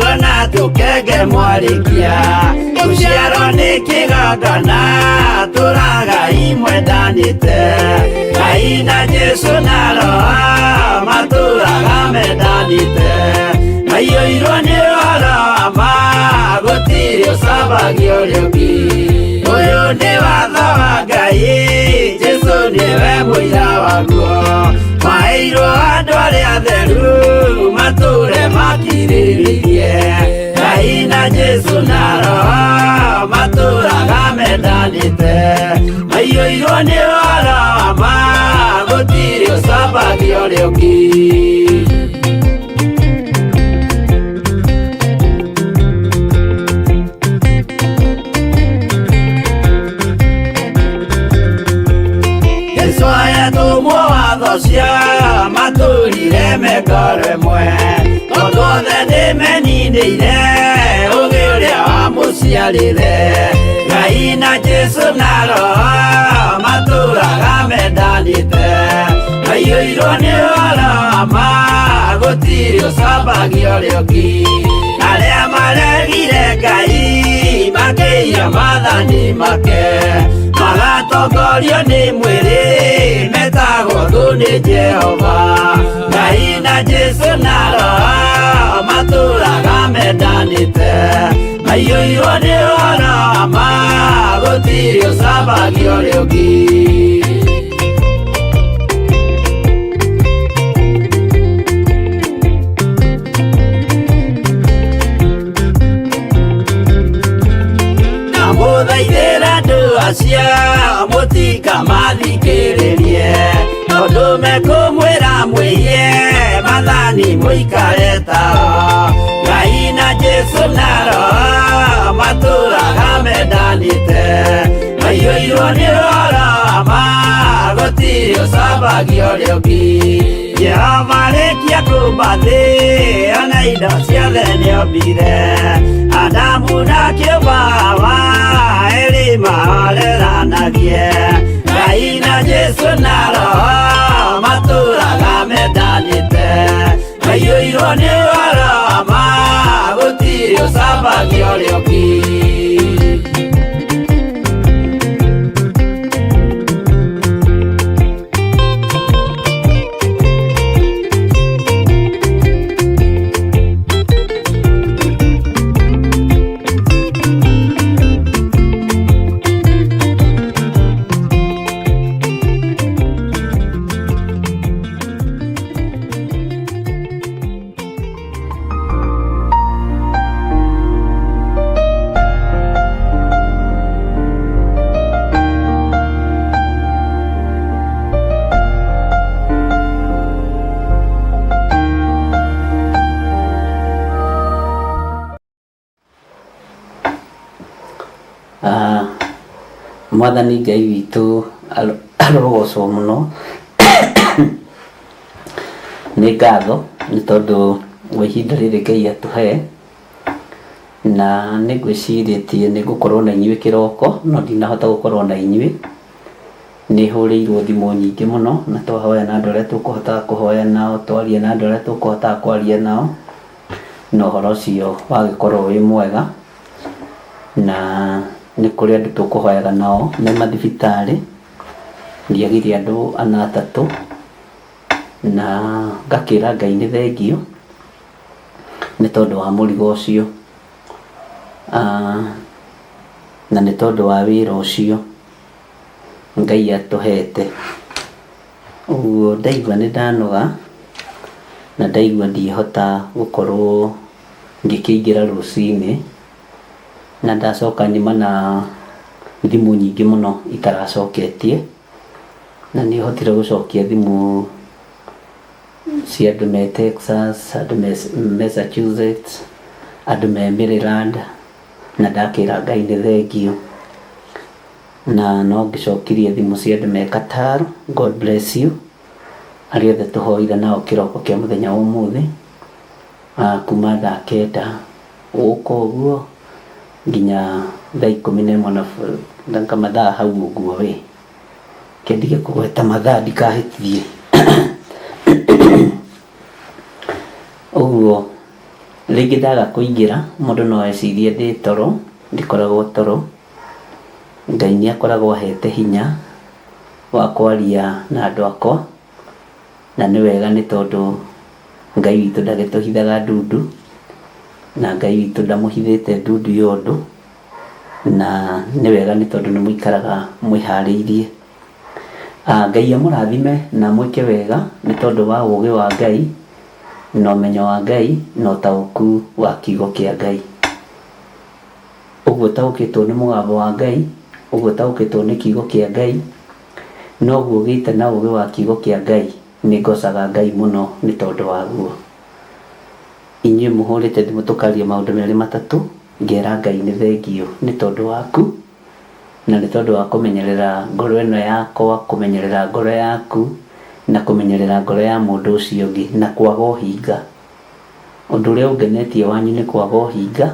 ona tũkenge mwarĩkia, gũciarwo nĩ kĩgongona, tũragai mwendanĩte. Ngai na Jesu na Roho matũraga mendanĩte, maiyũirwo nĩ ũhoro wa ma, gũtirĩ ũcambagia ũrĩa ũngĩ. Ũyũ nĩ watho wa Ngai, Jesu nĩwe mũira waguo, maheirwo andũ arĩa atheru matũre makirĩrĩirie. Ngai na Jesu na Roho matũraga mendanĩte, maiyũirwo nĩ ũhoro wa ma, gũtirĩ ũcambagia ũrĩa ũngĩ. Jesu ayatũmwo watho cia matũrire mekore mwe, tondũ othe nĩmeninĩire ũgĩ ũrĩa wamũciarire. Ngai na Jesu na Roho matũraga mendanĩte, maiyũirwo nĩ ũhoro wa ma, gũtirĩ ũcambagia ũrĩa ũngĩ. Arĩa maregire Ngai makĩiya maathani make, magatongorio nĩ mwĩrĩ, metagwo thũ nĩ Jehova. Ngai na Jesu na Roho matũraga mendanĩte, maiyũirwo nĩ ũhoro wa ma, gũtirĩ ũcambagia ũrĩa ũngĩ. Ndamũthaithĩra andũ acio mũtikamathikĩrĩrie, tondũ mekũmwĩra mwĩiye maathani mũikare tao. Ngai na Jesu na Roho matũraga mendanĩte, maiyũirwo nĩ ũhoro wa ma, gũtirĩ ũcambagia ũrĩa ũngĩ. Jehova arĩkia kũũmba thĩ ona indo ciothe nĩombire, Adamu na kĩũmba Hawa erĩ mahoreranagie. Ngai na Jesu na Roho matũraga mendanĩte, maiyũirwo nĩ ũhoro wa ma, gũtirĩ ũcambagia ũrĩa ũngĩ. Mwathani Ngai witũ arogocwo mũno nĩ ngatho nĩ tondũ wa ihinda rĩrĩ Ngai atũhe, na nĩ ngwĩcirĩtie nĩ ngũkorwo na inyuĩ kĩroko no ndinahota gũkorwo na inyuĩ. Nĩ hũrĩirwo thimũ nyingĩ mũno na twahoya na andũ arĩa tũkũhotaga kũhoya nao, twaria na andũ arĩa tũkũhotaga kwaria nao, na ũhoro ũcio wagĩkorwo wĩ mwega. Na nĩ kũrĩ andũ tũkũhoyaga nao me mathibitarĩ, ndiagire andũ ana atatũ, na ngakĩra Ngai nĩ thengiũ nĩ tondũ wa mũrigo ũcio, na nĩ tondũ wa wĩra ũcio Ngai atũhete. Ũguo ndaigua nĩ ndanoga na ndaigua ndiĩhota gũkorwo ngĩkĩingĩra rũcinĩ, na ndacoka nyuma na thimũ nyingĩ mũno itaracoketie, na nĩ hotire gũcokia thimũ cia andũ me Texas, andũ me Massachusetts, andũ me Maryland, na ndakĩra Ngai nĩ thengiũ. Na no ngĩcokirie thimũ cia andũ me Qatar, God bless you, arĩa othe tũhoire nao kĩroko kĩa mũthenya wa ũmũthĩ, kuma thaa 9 gũka ũguo nginya thaa 11 na mathaa hau ũguo ĩ, reke ndige kũgweta mathaa ndikahĩtithie. Ũguo rĩngĩ ndaga kũingĩra mũndũ no ecirie ndĩ toro, ndikoragwo toro. Ngai nĩ akoragwo ahete hinya wa kwaria na andũ akwa, na nĩ wega nĩ tondũ Ngai witũ ndagĩtũhithaga ndundu, na Ngai witũ ndamũhithĩte ndundu ya ũndũ, na nĩ wega nĩ tondũ nĩ mũikaraga mwĩharĩirie. Ngai amũrathime na amwĩke wega nĩ tondũ wa ũgĩ wa Ngai, na ũmenyo wa Ngai, na ũtaũku wa kiugo kĩa Ngai. Ũguo ũtaũkĩtwo nĩ mũgambo wa Ngai, ũguo ũtaũkĩtwo nĩ kiugo kĩa Ngai, noguo ũgĩte na ũgĩ wa kiugo kĩa Ngai. Nĩ ngocaga Ngai mũno nĩ tondũ waguo. Inyuĩ mũhũrĩte thimũ tũkaria maũndũ merĩ matatũ, ngera Ngai nĩ thengiũ nĩ tondũ waku, na nĩ tondũ wa kũmenyerera ngoro ĩno yakwa, kũmenyerera ngoro yaku, na kũmenyerera ngoro ya mũndũ ũcio ũngĩ, na kwaga ũhinga. Ũndũ ũrĩa ũngenetie wanyu nĩ kwaga ũhinga,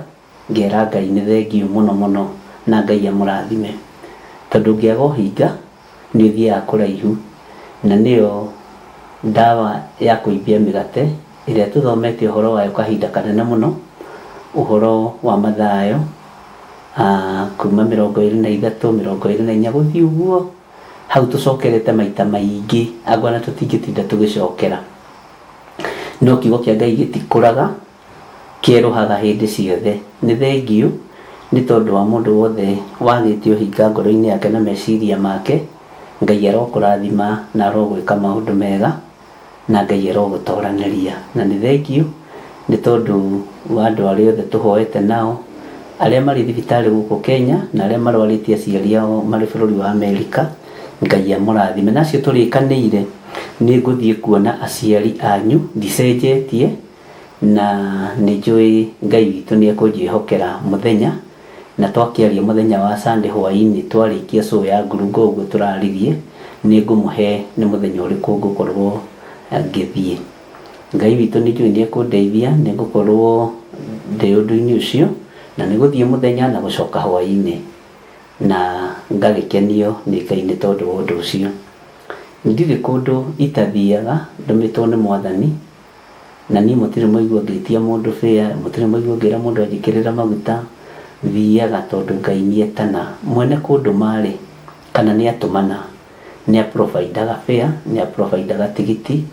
ngera Ngai nĩ thengiũ mũno mũno na Ngai amũrathime. Tondũ ũngĩaga ũhinga, nĩ ũthiaga kũraihu, na nĩyo ndawa ya kũimbia mĩgate ĩrĩa tũthomete ũhoro wayo kahinda kanene mũno, ũhoro wa Mathayo kuma 23, 24 gũthiĩ ũguo, hau tũcokerete maita maingĩ, anga ona tũtingĩtinda tũgĩcokera. No kiugo kĩa Ngai gĩtikũraga, kĩerũhaga hĩndĩ ciothe. Nĩ thengiũ nĩ tondũ wa mũndũ wothe wagĩte ũhinga ngoro-inĩ yake na meciria make. Ngai arokũrathima na arogwĩka maũndũ mega, na Ngai arogũtoranĩria. Na nĩ thengiũ nĩ tondũ wa andũ arĩa othe tũhoete nao, arĩa marĩ thibitarĩ gũkũ Kenya na arĩa marwarĩtie aciari ao marĩ bũrũri wa Amerika. Ngai amũrathime. Na acio tũrĩkanĩire nĩ ngũthiĩ kuona aciari anyu, ndicenjetie, na nĩ njũĩ Ngai witũ nĩ ekũnjĩhokera mũthenya. Na twakĩaria mũthenya wa Sunday hwaĩ-inĩ twarĩkia show ya ngurunga ũguo tũraririe, nĩ ngũmũhe nĩ mũthenya ũrĩkũ ngũkorwo ngĩthiĩ. Ngai witũ nĩ njũĩ nĩ ekũndeithia, nĩ ngũkorwo ndĩ ũndũ-inĩ ũcio, na nĩ gũthiĩ mũthenya na gũcoka hwaĩ-inĩ, na ngagĩkenio nĩ Ngai nĩ tondũ wa ũndũ ũcio. Ndirĩ kũndũ itathiaga ndũmĩtwo nĩ Mwathani, na niĩ mũtirĩ mwaigua ngĩtia mũndũ fare, mũtirĩ mwaigua ngĩra mũndũ anjĩkĩrĩre maguta, thiaga tondũ Ngai nĩ etana. Mwene kũndũma-rĩ, kana nĩ atũmana, nĩ a provide aga fare, nĩ a provide aga tigiti,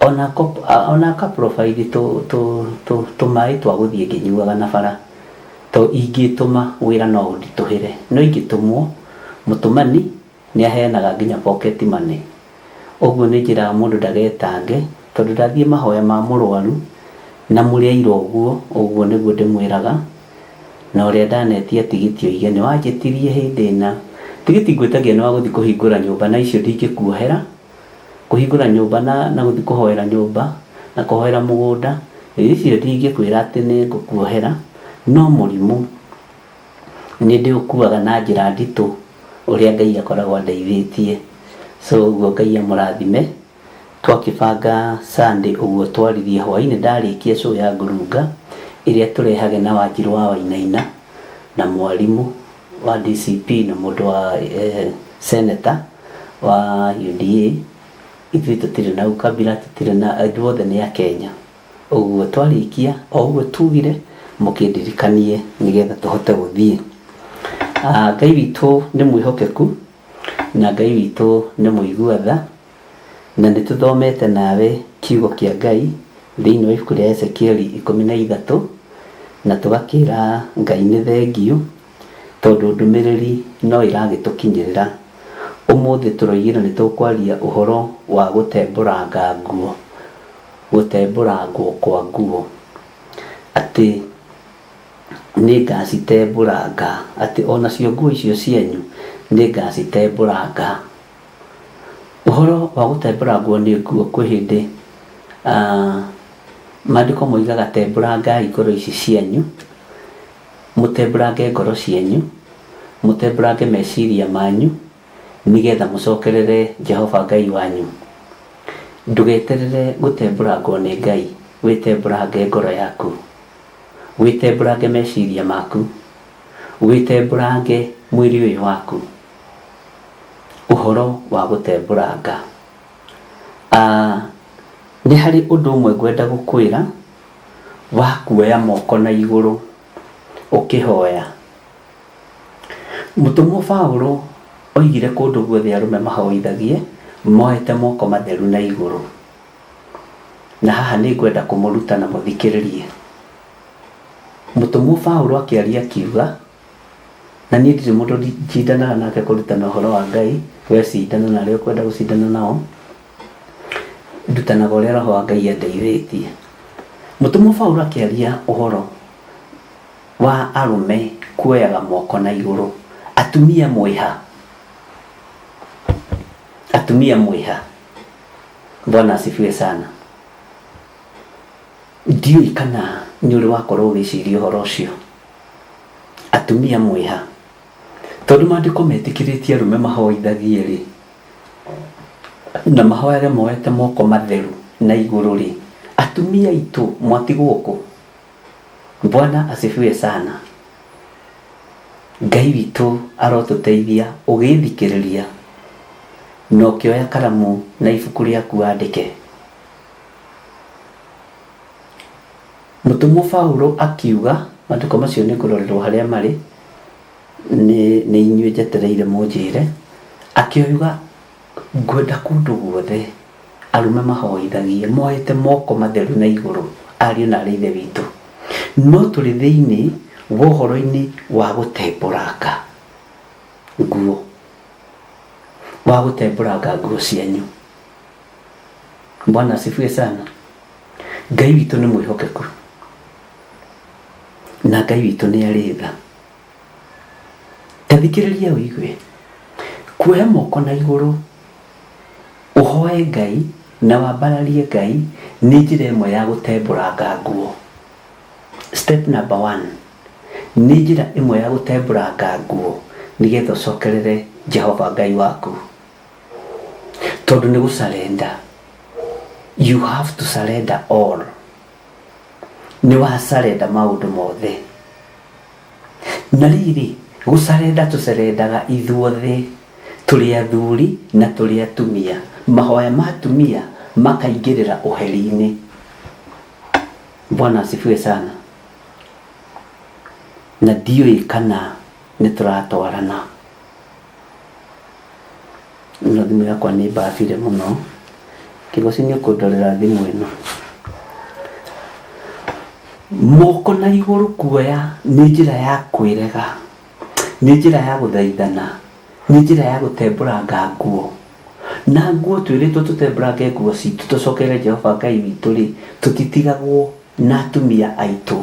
ona aka provide tũmaĩ twa gũthiĩ ngĩnyuaga na bara. To ingĩtũma wĩra no ũnditũhĩre, no ingĩtũmwo, mũtũmani nĩ aheanaga nginya pocket money. Ũguo nĩ njĩraga mũndũ ndagetange, tondũ ndathiĩ mahoya ma mũrwaru na mũrĩ aira ũguo, ũguo nĩguo ndĩmwĩraga, na ũrĩa ndanetia tigiti oige nĩ wanjĩtirie hĩndĩ ĩna. Tigiti ngwĩtagia nĩ wa gũthiĩ kũhingũra nyũmba na icio ndingĩkuohera, kũhingũra nyũmba na gũthiĩ kũhoera nyũmba na kũhoera mũgũnda, icio ndingĩkwĩra atĩ nĩ ngũkuohera, no mũrimũ nĩ ndĩũkuaga na njĩra nditũ ũrĩa Ngai akoragwo andeithĩtie. So ũguo Ngai amũrathime. Twakĩbanga Sunday ũguo twaririe hwainĩ ndarĩkia show ya ngurunga ĩrĩa tũrehage na Wanjirũ wa Wainaina na mwarimũ wa DCP na mũndũ wa senator. wa UDA, ithuĩ tũtirĩ na ukabila, tũtirĩ na, ithuothe nĩ Akenya. Ũguo twarĩkia o ũguo tugire mũkĩndirikanie nĩgetha tũhote gũthiĩ. Ngai witũ nĩ mwĩhokeku na Ngai witũ nĩ mũigua tha, na nĩ tũthomete nawe kiugo kĩa Ngai thĩinĩ wa ibuku rĩa Ezekieli 13, na tũgakĩra Ngai nĩ thengiũ tondũ ndũmĩrĩri no ĩragĩtũkinyĩrĩra. Ũmũthĩ tũroigire nĩ tũkwaria ũhoro wa gũtembũranga nguo, gũtembũrangwo kwa nguo, atĩ nĩ ngacitembũranga, atĩ onacio nguo icio cianyu nĩ ngacitembũranga. Ũhoro wa gũtembũrangwo nĩ nguo kwĩ hĩndĩ maandĩko moigaga tembũrangai ngoro ici cianyu, mũtembũrange ngoro cianyu, mũtembũrange meciria manyu, nĩgetha mũcokerere Jehova Ngai wanyu. Ndũgeterere gũtembũrangwo nĩ Ngai, wĩtembũrange ngoro yaku, wĩtembũrange meciria maku, wĩtembũrange mwĩrĩ ũyũ waku. Ũhoro wa gũtembũranga. Nĩ harĩ ũndũ ũmwe ngwenda gũkwĩra wa kuoya moko na igũrũ ũkĩhoya. Mũtũmwo Paulo oigire kũndũ guothe arũme mahoithagie moete moko matheru na igũrũ. Na haha nĩ ngwenda kũmũruta na mũthikĩrĩrie. Mũtũmwo Paulo akĩaria akiuga, na niĩ ndirĩ mũndũ njindanaga nake kũrutana ũhoro wa Ngai, we cindana na arĩa ũkwenda gũcindana nao, ndutanaga ũrĩa Roho wa Ngai andeithĩtie. Mũtũmwo Paulo akĩaria ũhoro wa arũme kuoyaga moko na igũrũ, atumia mwĩha, atumia mwĩha. Bwana asifiwe sana. Ndiũĩ kana nĩ ũrĩ wakorwo ũgĩciria ũhoro ũcio, atumia mwĩha, tondũ maandĩko metĩkĩrĩtie arũme mahoithagie rĩ, na mahoyage moete moko matheru na igũrũ rĩ, atumia aitũ mwatigwo kũ? Bwana asifiwe sana. Ngai witũ arotũteithia ũgĩthikĩrĩria na ũkĩoya karamu na ibuku rĩaku wandĩke. Mũtũmwo Paulo akiuga, maandĩko macio nĩ ngũrorerwo harĩa marĩ, nĩ inyuĩ njetereire mũnjĩre, akiuga ngwenda kũndũ guothe arũme mahoithagie moete moko matheru na igũrũ, ariũ na arĩ ithe witũ. No tũrĩ thĩinĩ wa ũhoro-inĩ wa gũtembũranga nguo, wa gũtembũranga nguo cianyu. Bwana asifiwe sana. Ngai witũ nĩ mwĩhokeku na Ngai witũ nĩ arĩ tha. Ta thikĩrĩria ũigue, kuoya moko na igũrũ ũhoe Ngai na wambararie Ngai nĩ njĩra ĩmwe ya gũtembũranga nguo. Step number 1 nĩ njĩra ĩmwe ya gũtembũranga nguo nĩgetha ũcokerere Jehova Ngai waku, tondũ nĩ gũsurrender. You have to surrender all. Nĩ wa surrender maũndũ mothe. Na rĩrĩ, gũsurrender tũsurrendaga ithuothe, tũrĩ athuri na tũrĩ atumia. Mahoya ma atumia makaingĩrĩra ũheri-inĩ. Bwana asifiwe sana. Na ndiũĩ kana nĩ tũratwarana. Ĩno thimũ yakwa nĩ mbabire mũno. Kĩgoci nĩ ũkũndorera thimũ ĩno. Moko na igũrũ kuoya nĩ njĩra ya kwĩrega, nĩ njĩra ya gũthaithana, nĩ njĩra ya gũtembũranga nguo. Na nguo twĩrĩtwo tũtembũrange nguo citũ tũcokere Jehova Ngai witũ rĩ, tũtitigagwo na atumia aitũ,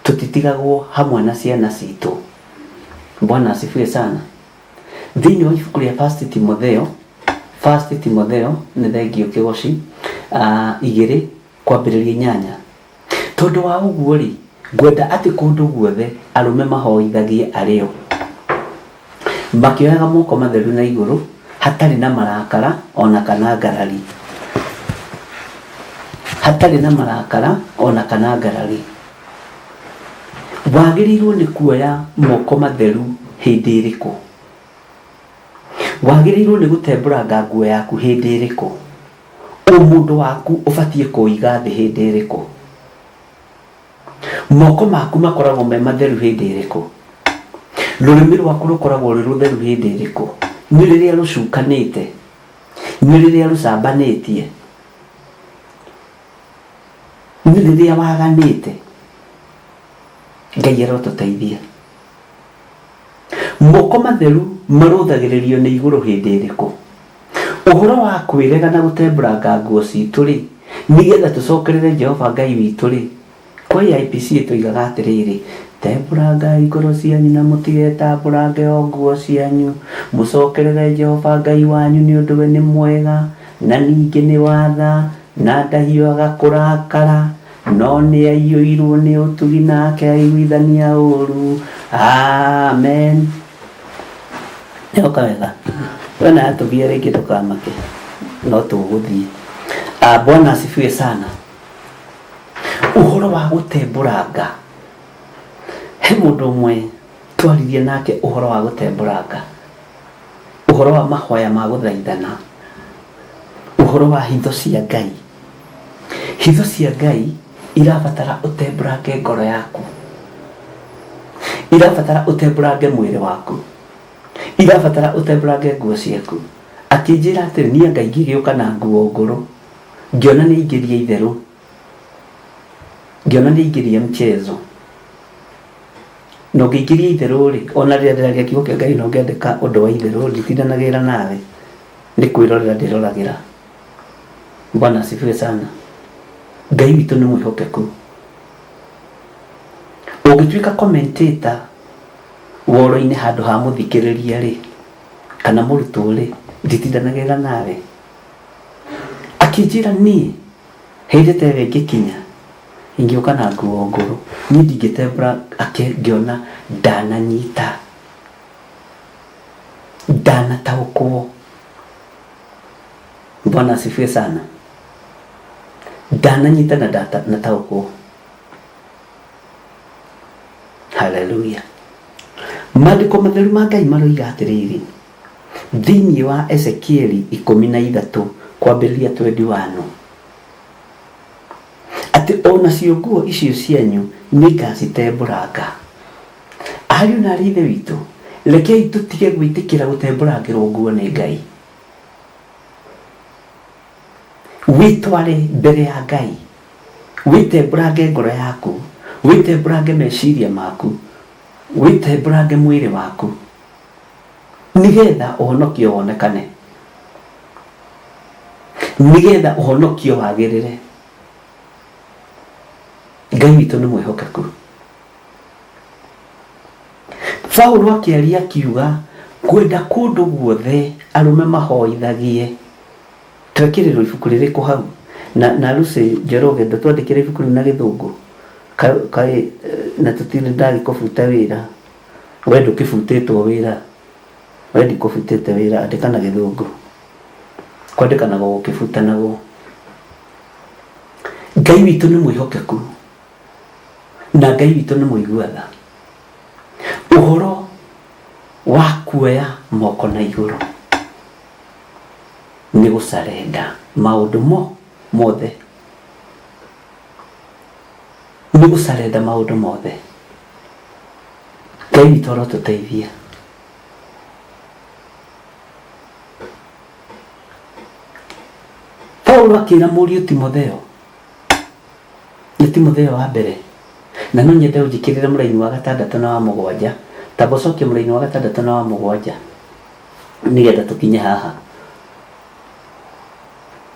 tũtitigagwo hamwe na ciana citũ. Bwana asifiwe sana. Thĩinĩ wa ibuku rĩa First Timotheo, First Timotheo nĩ thengio kĩgoci, 2 kwambĩrĩria 8. Tondũ wa ũguo rĩ, ngwenda atĩ kũndũ guothe arũme mahoithagie arĩo, makĩoyaga moko matheru na igũrũ, hatarĩ na marakara ona kana ngarari. Hatarĩ na marakara ona kana ngarari. Wagĩrĩirwo nĩ kuoya moko matheru hĩndĩ ĩrĩkũ? Wagĩrĩirwo nĩ gũtembũranga nguo yaku hĩndĩ ĩrĩkũ? Ũmũndũ waku ũbatiĩ kũũiga thĩ hĩndĩ ĩrĩkũ? Moko maku makoragwo me matheru hĩndĩ ĩrĩkũ? Rũrĩmĩ rwaku rũkoragwo rwĩ rũtheru hĩndĩ ĩrĩkũ? Nĩ rĩrĩa rũcukanĩte? Nĩ rĩrĩa rũcambanĩtie? Nĩ rĩrĩa waganĩte? Ngai arotũteithia. Moko matheru marũthagĩrĩrio nĩ igũrũ hĩndĩ ĩrĩkũ? Ũhoro wa kwĩrega na gũtembũranga nguo citũ-rĩ, nĩ getha tũcokerere Jehova Ngai witũ-rĩ, kwa AIPCA tũigaga atĩrĩrĩ, Tembũrangai ngoro cianyu na mũtigetambũrange o nguo cianyu, mũcokerere Jehova Ngai wanyu nĩ ũndũ we nĩ mwega, na ningĩ nĩ wa tha, na ndahiũhaga kũrakara, no nĩaiyũirwo nĩ ũtugi na akeiguithania ũũru. Amen. Nĩoka wega. We na atũgie rĩngĩ ndũkamake. No tũgũthiĩ. Ah, Bwana asifiwe sana. Ũhoro wa gũtembũranga. He mũndũ ũmwe twaririe nake ũhoro wa gũtembũranga. Ũhoro wa mahoya ma gũthaithana. Ũhoro wa hitho cia Ngai. Hitho cia Ngai irabatara ũtembũrange ngoro yaku. Irabatara ũtembũrange mwĩrĩ waku. Irabatara ũtembũrange nguo ciaku. Akĩnjĩra atĩrĩ, niĩ anga ingĩgĩũka na nguo ngũrũ, ngĩona nĩ aingĩria itherũ, ngĩona nĩ aingĩria mchezo. Na ũngĩingĩria itherũ rĩ, ona rĩrĩa ndĩraria kiugo kĩa Ngai na ũngĩandĩka ũndũ wa itherũ, nditindanagĩrĩra nawe, nĩ kwĩrorera ndĩroragĩra. Bwana asifiwe sana. Ngai witũ nĩ mwĩhokeku. Ũngĩtuĩka commentator woro-inĩ handũ ha mũthikĩrĩria rĩ, kana mũrutwo rĩ, nditindanagĩrĩra nawe. Akĩnjĩra niĩ hĩndĩ ta ĩyo ĩngĩkinya ingĩũka na nguo ngũrũ, niĩ ndingĩtembũra ake ngĩona ndananyita, ndanataũkwo. Bwana asifiwe sana. Ndananyita na ndanataũkwo. Haleluya. Maandĩko matheru ma Ngai maroiga atĩrĩrĩ, thĩinĩ wa Ezekieli 13 kwambĩrĩria 21, atĩ o nacio nguo icio cianyu nĩngacitembũranga. Ariũ na aarĩ a Ithe witũ, rekei tũtige gwĩtĩkĩra gũtembũrangĩrwo nguo nĩ Ngai. Wĩtware mbere ya Ngai, wĩtembũrange ngoro yaku, wĩtembũrange meciria maku, wĩtembũrange mwĩrĩ waku, nĩgetha ũhonokio wonekane, nĩgetha ũhonokio wagĩrĩre. Ngai witũ nĩ mwĩhokeku. Paulo akĩaria akiuga, ngwenda kũndũ guothe arũme mahoithagie. Twekĩrĩrwo ibuku rĩrĩkũ hau? Na, na Lucy Njoroge ndũtwandĩkĩre ibuku rĩu na gĩthũngũ? Ka, kaĩ, na tũtirĩ ndagĩkũbuta wĩra. We ndũkĩbutĩtwo wĩra. We ndikũbutĩte wĩra, andĩka na gĩthũngũ. Kwandĩkanagwo gũkĩbutanagwo. Ngai witũ nĩ mwĩhokeku. Na Ngai witũ nĩ mũigua tha. Ũhoro wa kuoya moko na igũrũ nĩ gũcarenda maũndũ mo mothe, nĩ gũcarenda maũndũ mothe. Ngai witũ arotũteithia. Paulo akĩra mũriũ Timotheo, Nĩ Timotheo wa mbere. Na no nyende ũnjĩkĩrĩre mũraini wa gatandatũ na wa mũgwanja. Tamba ũcokie mũraini wa gatandatũ na wa mũgwanja nĩgetha tũkinye haha.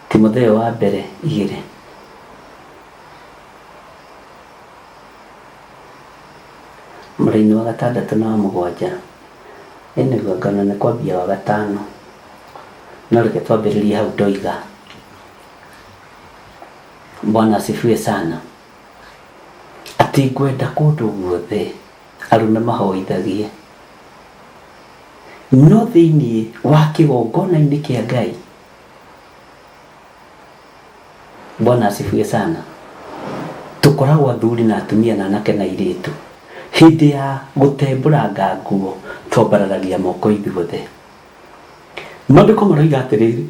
Timotheo wa mbere igĩrĩ. Mũraini wa gatandatũ na wa mũgwanja. Ĩ nĩguo ngona nĩ kwambia wa gatano. No reke twambĩrĩrie hau ndoiga. Bwana asifiwe sana. Atĩ ngwenda kũndũ guothe arũme mahoithagie. No thĩinĩ wa kĩgongona-inĩ kĩa Ngai, Bwana asifiwe sana, tũkoragwo athuri na atumia na anake na airĩtu. Hĩndĩ ya gũtembũranga nguo twambararagia moko ithuothe. Maandĩko maroiga atĩrĩrĩ,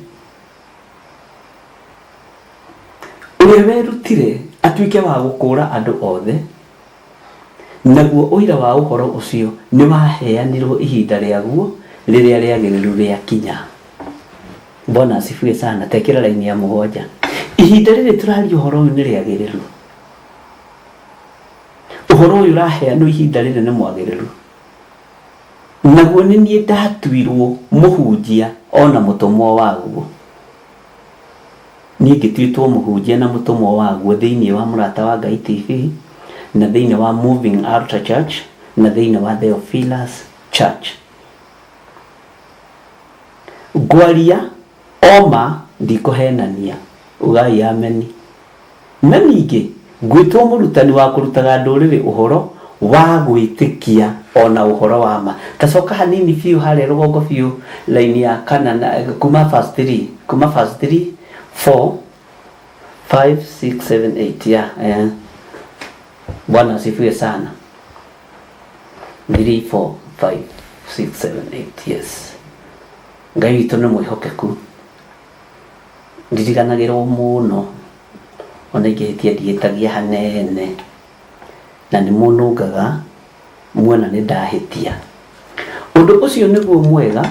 ũrĩa werutire atuĩke wa gũkũũra andũ othe, naguo ũira wa ũhoro ũcio nĩ waheanirwo ihinda rĩaguo rĩrĩa rĩagĩrĩru rĩakinya. Bwana asifiwe sana. Tekĩra raini ya mũgwanja. Ihinda rĩrĩ tũraria ũhoro ũyũ nĩ rĩagĩrĩru. Ũhoro ũyũ ũraheanwo ihinda rĩrĩ nĩ mwagĩrĩru. Naguo nĩ niĩ ndatuirwo mũhunjia o na mũtũmwo waguo. Niĩ ngĩtuĩtwo mũhunjia na mũtũmwo waguo thĩinĩ wa Mũrata wa Ngai TV, na thĩinĩ wa Moving Altar Church, na thĩinĩ wa Theophilus Church. Ngwaria o ma ndikũhenania. Ugai ameni. Na ningĩ ngwĩtwo mũrutani wa kũrutaga ndũrĩrĩ ũhoro wa gwĩtĩkia o na ũhoro wa ma. Ta coka hanini biũ harĩa rũgongo biũ line ya kana na kuma verse 3, kuma verse 3, 4, 5, 6, 7, 8. Yeah, eh. Bwana asifiwe sana. 3, 4, 5, 6, 7, 8. Yes. Ngai witũ nĩ mwĩhokeku. Ndiriganagĩrwo mũno ona ingĩhĩtia ndihĩtagia hanene na nĩ mũnũngaga muona nĩ ndahĩtia. Ũndũ ũcio nĩguo mwega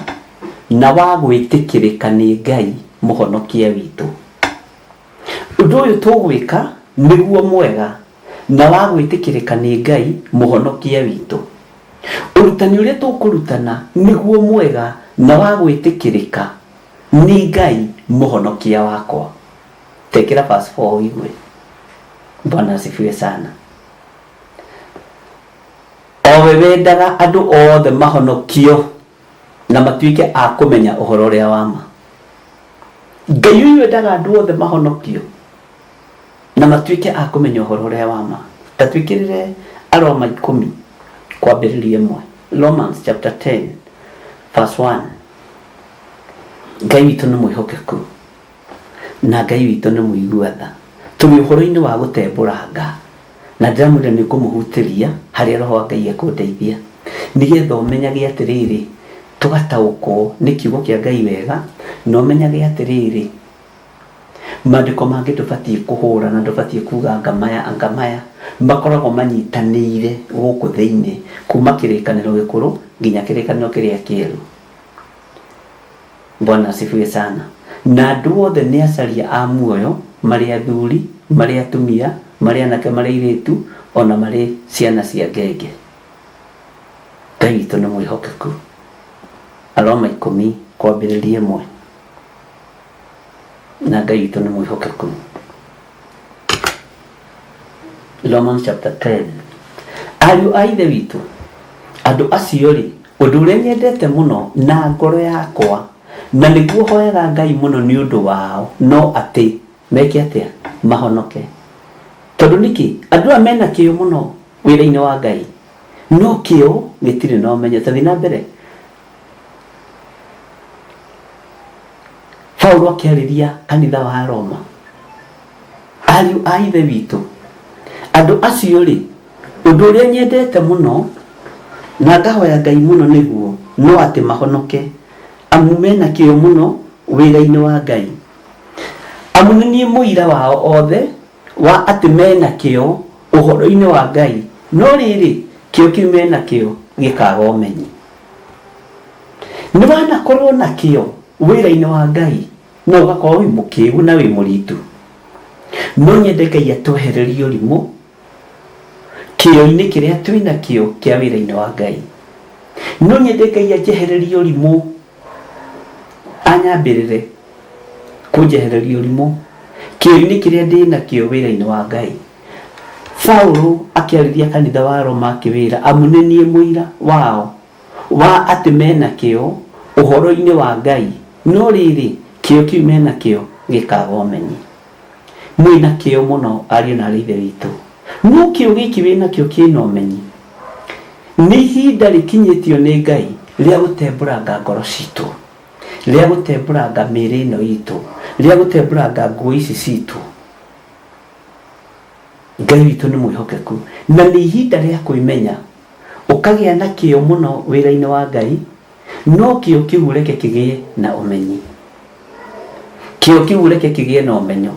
na wa gwĩtĩkĩrĩka nĩ Ngai mũhonokia witũ. Ũndũ ũyũ tũgwĩka nĩguo mwega na wa gwĩtĩkĩrĩka nĩ Ngai mũhonokia witũ. Ũrutani ũrĩa tũkũrutana nĩguo mwega na wa gwĩtĩkĩrĩka Nĩ Ngai mũhonokia wakwa. Tekĩra verse 4 ũigue. Bwana asifiwe sana. O we wendaga andũ othe mahonokio na matuĩke a kũmenya ũhoro ũrĩa wa ma. Ngai ũyũ wendaga andũ othe mahonokio na matuĩke a kũmenya ũhoro ũrĩa wa ma. Ta twĩkĩrĩre Aroma ikũmi kwambĩrĩria ĩmwe. Romans chapter 10 verse 1. Ngai witũ nĩ mwĩhokeku na Ngai witũ nĩ mũigua tha. Tũrĩ ũhoro-inĩ wa gũtembũranga na ndĩramwĩra nĩ ngũmũhutĩria harĩa Roho wa Ngai ekũndeithia nĩgetha ũmenyage atĩrĩrĩ, tũgataũkwo nĩ kiugo kĩa Ngai wega na ũmenyage atĩrĩrĩ, Maandĩko mangĩ ndũbatiĩ kũhũra na ndũbatiĩ kuga anga maya anga maya, makoragwo manyitanĩire gũkũ thĩinĩ kuma kĩrĩkanĩro gĩkũrũ nginya kĩrĩkanĩro kĩrĩa kĩerũ. Bwana asifiwe sana. Na andũ othe nĩ acaria a muoyo, marĩ athuri, marĩ atumia, marĩ anake, marĩ airĩtu, ona marĩ ciana cia ngenge. Ngai witũ nĩ mwĩhokeku. Aroma ikũmi kwambĩrĩria ĩmwe. Na Ngai witũ nĩ mwĩhokeku. Romans chapter 10. Ariũ a Ithe witũ, andũ acio-rĩ, ũndũ ũrĩa nyendete mũno na ngoro yakwa, na nĩguo hoyaga Ngai mũno nĩ ũndũ wao, no atĩ meke atĩa? Mahonoke. Tondũ nĩkĩ? Andũ aya mena kĩyo mũno wĩra-inĩ wa Ngai, no kĩyo gĩtirĩ na ũmenyo. Ta thiĩ na mbere. Paulo akĩarĩria kanitha wa Roma, ariũ a Ithe witũ, andũ acio-rĩ, ũndũ ũrĩa nyendete mũno na ngahoya Ngai mũno nĩguo no atĩ mahonoke, amu mena kĩyo mũno wĩra-inĩ wa Ngai. Amu nĩ niĩ mũira wao othe wa atĩ mena kĩyo ũhoro-inĩ wa Ngai, no rĩrĩ, kĩyo kĩu mena kĩo gĩkaaga ũmenyi. Nĩ wanakorwo na kĩyo wĩra-inĩ wa Ngai no ũgakorwo wĩ mũkĩgu na wĩ mũritu. No nyende Ngai atwehererie ũrimũ kĩyo-inĩ kĩrĩa twĩ nakĩo kĩa wĩra-inĩ wa Ngai. No nyende Ngai anjehererie ũrimũ, anyambĩrĩre kũnjehereria ũrimũ kĩyo-inĩ kĩrĩa ndĩ nakĩo wĩra-inĩ wa Ngai. Paulo akĩarĩria kanitha wa Roma akĩwĩra, amu nĩ niĩ mũira wao wa atĩ me na kĩyo ũhoro-inĩ wa Ngai, no rĩrĩ, kĩyo kĩu me nakĩo gĩkaaga ũmenyi. Mwĩ na kĩyo mũno, ariũ na aarĩ a Ithe witũ, no kĩyo gĩkĩ wĩ nakĩo kĩ na ũmenyi. Nĩ ihinda rĩkinyĩtio nĩ Ngai rĩa gũtembũranga ngoro citũ, rĩa gũtembũranga mĩĩrĩ ĩno itũ, rĩa gũtembũranga nguo ici citũ. Ngai witũ nĩ mwĩhokeku na nĩ ihinda rĩa kwĩmenya, ũkagĩa na kĩyo mũno wĩra-inĩ wa Ngai, No kĩo kĩu reke kĩgĩe na ũmenyi. Kĩo kĩu reke kĩgĩe na ũmenyo.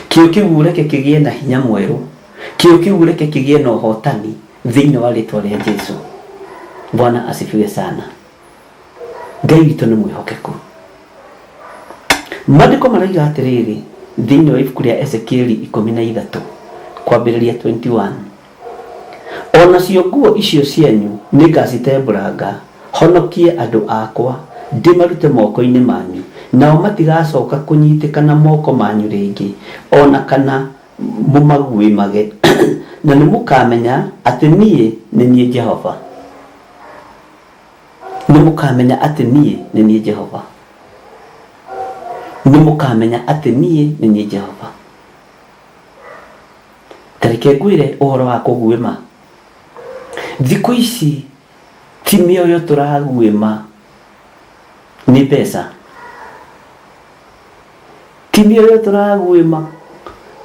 Kĩo kĩu reke kĩgĩe na hinya mwerũ. Kĩo kĩu reke kĩgĩe na ũhotani thĩinĩ wa rĩtwa rĩa Jesu. Bwana asifiwe sana. Ngai witũ nĩ mwĩhokeku. Maandĩko maroiga atĩrĩrĩ thĩinĩ wa ibuku rĩa Ezekieli 13 kwambĩrĩria 21 o nacio nguo icio cianyu nĩngacitembũranga honokie andũ akwa ndĩmarute moko-inĩ manyu nao matigacoka kũnyitĩka na moko manyu rĩngĩ o na kana mũmaguĩmage na nĩmũkamenya atĩ niĩ nĩ niĩ Jehova nĩmũkamenya atĩ niĩ nĩ niĩ Jehova nĩmũkamenya atĩ niĩ nĩ niĩ Jehova ta reke ngwĩre ũhoro wa kũguĩma thikũ ici ti mĩoyo tũraguĩma nĩ mbeca ti mĩoyo tũraguĩma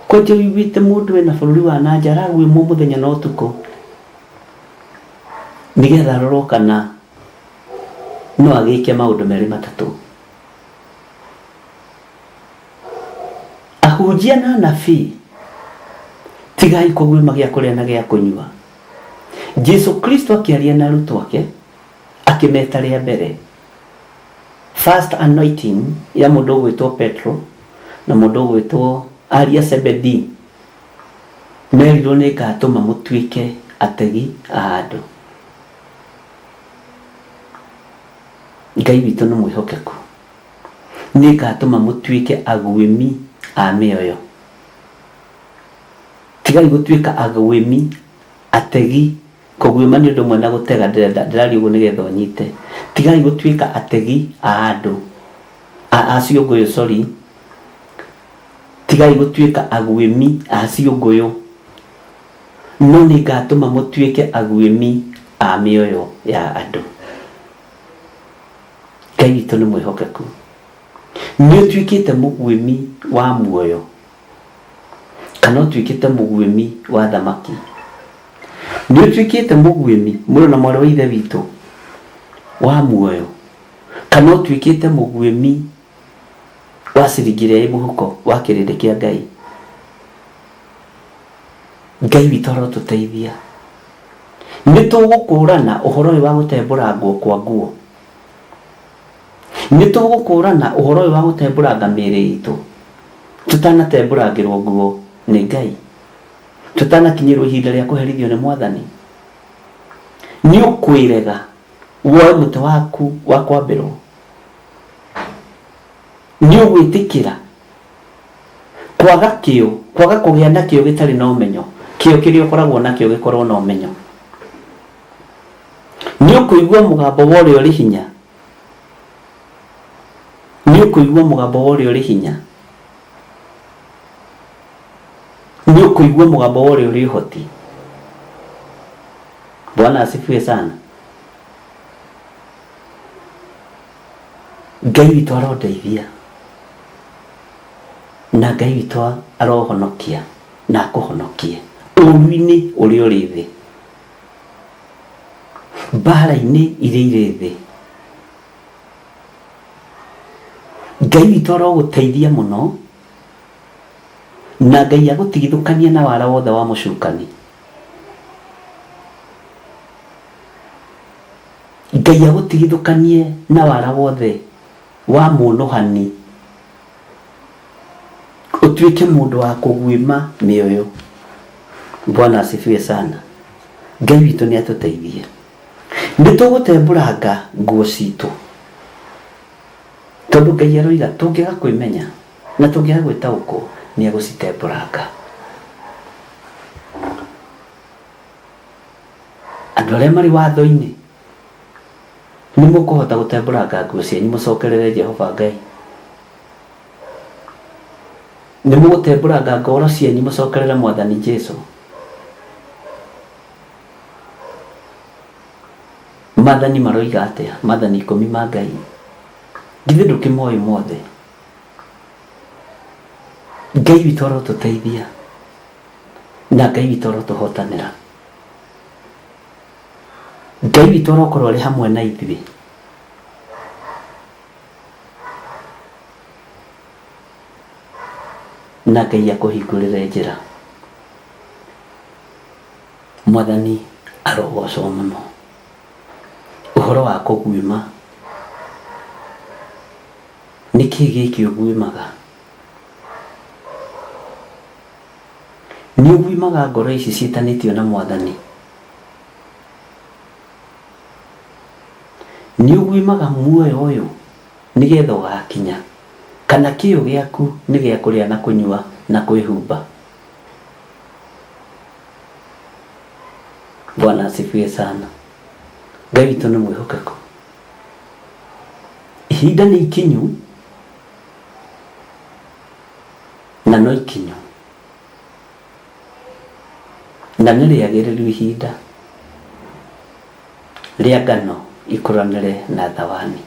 kwanja ũiguĩte mũndũ ena bũrũri wa nanja araguĩmwo mũthenya na ũtukũ nĩgetha arorwo kana no agĩke maũndũ merĩ matatũ ahunjia na anabii tigai kũguĩma gĩa kũrĩa na gĩa kũnyua Jesu Kristo akĩaria na arutwo ake akĩmeta rĩa mbere first anointing ya mũndũ ũgwĩtwo Petro na mũndũ ũgwĩtwo aria Zebedee merirwo nĩ ngatũma mũtuĩke ategi a andũ Ngai witũ nĩ mwĩhokeku nĩ ngatũma mũtuĩke aguĩmi a mĩoyo tigai gũtuĩka aguĩmi ategi kũguĩma nĩ ũndũ ũmwe na gũtega ndĩrenda ndĩraria ũguo nĩgetha ũnyite tigai gũtuĩka ategi a andũ a a ciũngũyũ sorry tigai gũtuĩka aguĩmi a ciũngũyũ no nĩ ngatũma mũtuĩke aguĩmi a mĩoyo ya andũ Ngai witũ nĩ mwĩhokeku nĩ ũtuĩkĩte mũguĩmi wa muoyo kana ũtuĩkĩte mũguĩmi wa thamaki nĩ ũtuĩkĩte mũguĩmi mũrũ na mwarĩ wa ithe witũ wa muoyo kana ũtuĩkĩte mũguĩmi wa ciringi ĩrĩa ĩ mũhuko wa kĩrĩndĩ kĩa Ngai Ngai witũ arotũteithia nĩ tũgũkũrana ũhoro ũyũ wa gũtembũrangwo kwa nguo nĩ tũgũkũrana ũhoro ũyũ wa gũtembũranga mĩĩrĩ itũ tũtanatembũrangĩrwo nguo nĩ Ngai tũtanakinyĩrwo ihinda rĩa kũherithio nĩ mwathani nĩ ũkwĩrega woe mũtĩ waku wa kwambĩrwo nĩ ũgwĩtĩkĩra kwaga kĩo kwaga kũgĩa na kĩo gĩtarĩ na ũmenyo kĩo kĩrĩa ũkoragwo nakĩo gĩkorwo na ũmenyo nĩ ũkũigua mũgambo wa ũrĩa ũrĩ hinya nĩ ũkũigua mũgambo wa ũrĩa ũrĩ hinya nĩ ũkũigua mũgambo wa ũrĩa ũrĩ ũhoti Bwana asifiwe sana Ngai witũ arondeithia na Ngai witũ arohonokia na akũhonokie ũru-inĩ ũrĩa ũrĩ thĩ mbara-inĩ iria irĩ thĩ Ngai witũ arogũteithia mũno na Ngai agũtigithũkanie na wara wothe wa mũcukani Ngai agũtigithũkanie na wara wothe wa mũnũhani ũtuĩke mũndũ wa kũguĩma mĩoyo Bwana asifiwe sana Ngai witũ nĩ atũteithie nĩ tũgũtembũranga nguo citũ tondũ Ngai aroiga tũngĩaga kwĩmenya na tũngĩaga gwĩtaũkwo nĩ egũcitembũranga andũ arĩa marĩ watho-inĩ nĩ mũkũhota gũtembũranga nguo cianyu mũcokerere Jehova Ngai nĩ mũgũtembũranga ngoro cianyu mũcokerere mwathani Jesu mathani maroiga atĩa mathani ikũmi ma Ngai githĩ ndũkĩmoĩ mothe Ngai witũ arotũteithia na Ngai witũ arotũhotanĩra Ngai witũ arokorwo arĩ hamwe na ithuĩ Na Ngai akũhingũrĩre njĩra. Mwathani arogocwo mũno. Ũhoro wa kũguĩma. Nĩkĩ gĩkĩ ũguĩmaga? Nĩ ũguĩmaga ngoro ici ciĩtanĩtio na Mwathani? Nĩ ũguĩmaga muoyo ũyũ nĩgetha ũgakinya? Kana kĩyo gĩaku nĩ gĩa kũrĩa na kũnyua na kwĩhumba? Bwana asifiwe sana. Ngai witũ nĩ mwĩhokeku. Ihinda nĩ ikinyu na no ikinyu na nĩ rĩagĩrĩru ihinda rĩa ngano ikũranĩre na thawani.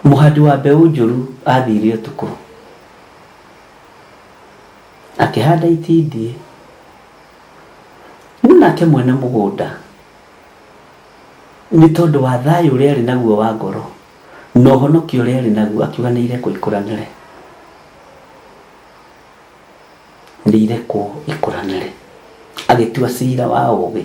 Mũhandi wa mbeũ njũru athire ũtukũ akĩhanda itindiĩ, no nake mwene mũgũnda nĩ tondũ wa thayũ ũrĩa arĩ naguo wa ngoro na ũhonokio ũrĩa arĩ naguo akiuga nĩ irekwo ikũranĩre, nĩ irekwo ikũranĩre, agĩtua cira wa ũgĩ.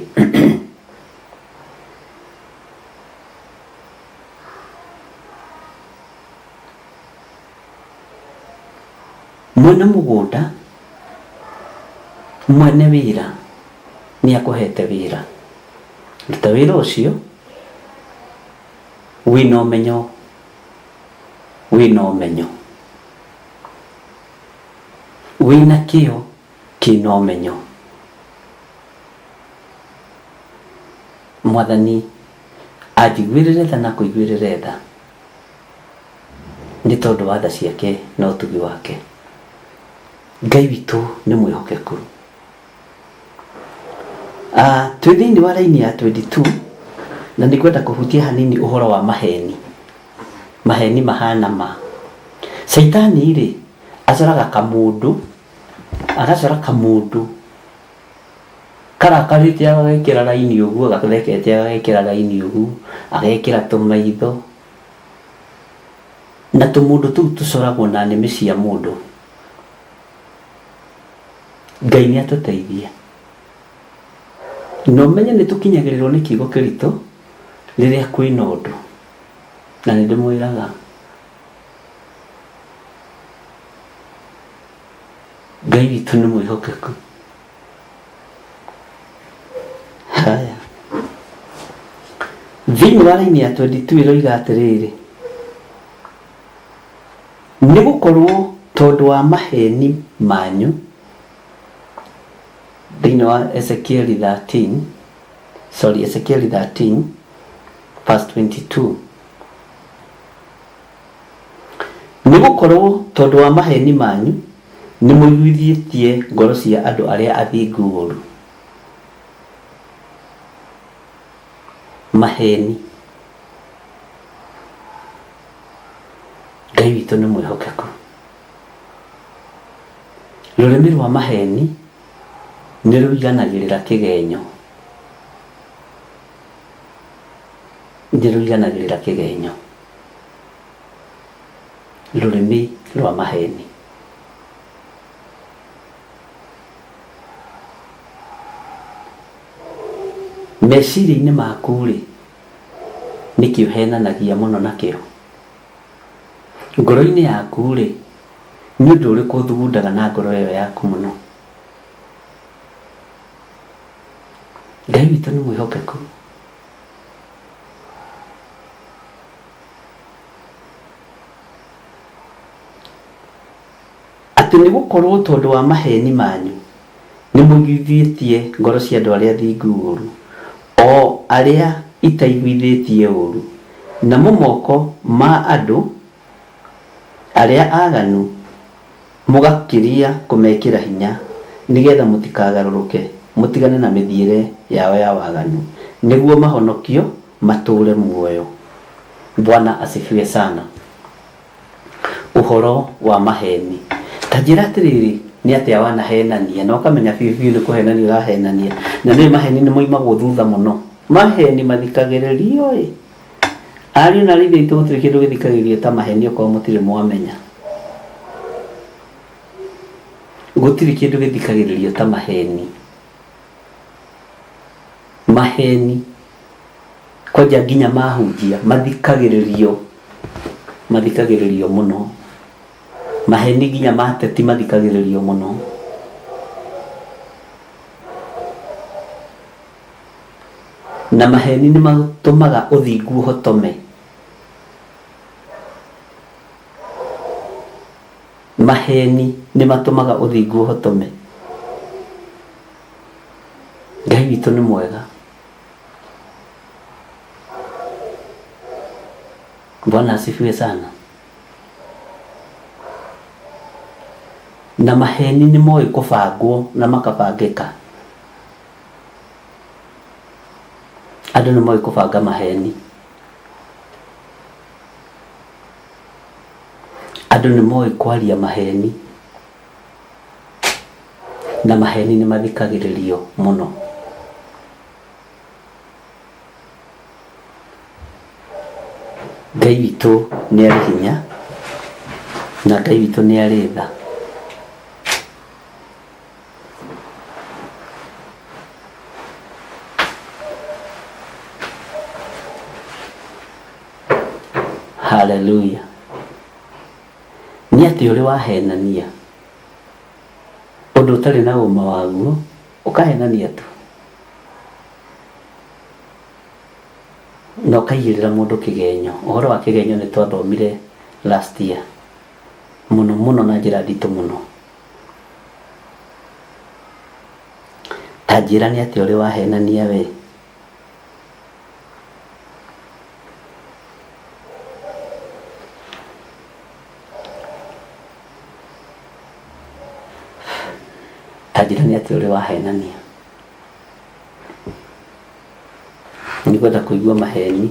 Mwene mũgũnda, mwene wĩra nĩ akũhete wĩra. Ruta wĩra ũcio wĩna ũmenyo, wĩna ũmenyo, wĩna kĩyo kĩna ũmenyo. Mwathani anjiguĩrĩre tha na akũiguĩrĩre tha nĩ tondũ wa tha ciake na ũtugi wake. Ngai witũ nĩ mwĩhokeku. Ah, twĩ thĩinĩ wa raini ya 22 na nĩ ngwenda kũhutia hanini ũhoro wa maheni. Maheni mahana ma. Caitani rĩ, acoraga kamũndũ, agacora kamũndũ karakarĩte agagekĩra raini ũguo, gathekete agagekĩra raini ũguo, agekĩra tũmaitho. Na tũmũndũ tũu tũcoragwo na nĩmĩ cia mũndũ. Ngai nĩ atũteithie. Na ũmenye nĩ tũkinyagĩrĩrwo nĩ kiugo kĩritũ rĩrĩa kwĩna ũndũ. Na nĩ ndĩmwĩraga Ngai witũ nĩ mwĩhokeku. Haya. Thĩinĩ wa raini ya 22 ĩroiga atĩrĩrĩ, nĩ gũkorwo tondũ wa maheni manyu, thĩinĩ wa Ezekieli 13, sorry, Ezekieli 13 verse 22, Nĩ gũkorũo tondũ wa maheeni manyu nĩmũiguithĩtie ngoro cia andũ arĩa athingu ũũru. Maheeni. Ngai witũ nĩ mwĩhokeku. Rũrĩmĩ rwa maheeni nĩ rũiganagĩrĩra kĩgenyo. Nĩ rũiganagĩrĩra kĩgenyo. Rũrĩmĩ rwa maheni. Meciria-inĩ maku-rĩ, nĩkĩ ũhenanagia mũno nakĩo? Ngoro-inĩ yaku-rĩ, nĩ ũndũ ũrĩkũ ũthugundaga na ngoro ĩyo yaku mũno? Ngai witũ nĩ mwĩhokeku. Atĩ nĩ gũkorũo tondũ wa maheeni manyu nĩmũiguithĩtie ngoro cia andũ arĩa athingu ũũru, o arĩa itaiguithĩtie ũũru, namo moko ma andũ arĩa aaganu mũgakĩria kũmekĩra hinya, nĩ getha mũtikagarũrũke mũtigane na mĩthiĩre yao ya waganu, nĩguo mahonokio matũũre muoyo. Bwana asifiwe sana. Ũhoro wa maheni. Ta njĩra atĩrĩrĩ, nĩ atĩa wanahenania na ũkamenya biũ biũ nĩ kũhenania ũrahenania, na nĩũĩ maheni nĩ moimagwo thutha mũno. Maheni mathikagĩrĩrio ĩ, ariũ na aarĩ a Ithe witũ gũtirĩ kĩndũ gĩthikagĩrĩrio ta maheni okorwo mũtirĩ mwamenya. Gũtirĩ kĩndũ gĩthikagĩrĩrio ta maheni. Maheni kwanja nginya mahunjia mathikagĩrĩrio, mathikagĩrĩrio mũno. Maheni nginya mateti mathikagĩrĩrio mũno. Na maheni nĩ matũmaga ũthingu ũhotome. Maheni nĩ matũmaga ũthingu ũhotome. Ngai witũ nĩ mwega. Bwana asifiwe sana. Na maheni nĩ moĩ kũbangwo na makabangĩka. Andũ nĩ moĩ kũbanga maheni. Andũ nĩ moĩ kwaria maheni. Na maheni nĩ mathikagĩrĩrio mũno. Ngai witũ nĩ arĩ hinya na Ngai witũ nĩ arĩ tha. Haleluya. Nĩ atĩ ũrĩ wahenania ũndũ ũtarĩ na ũma waguo, ũkahenania tu na ũkaigĩrĩra mũndũ kĩgenyo. Ũhoro wa kĩgenyo nĩ twathomire last year mũno mũno na njĩra nditũ mũno. Ta njĩra nĩ atĩa ũrĩ wahenania we? Ta njĩra nĩ atĩa ũrĩ wahenania? Nĩngwenda kũigua maheni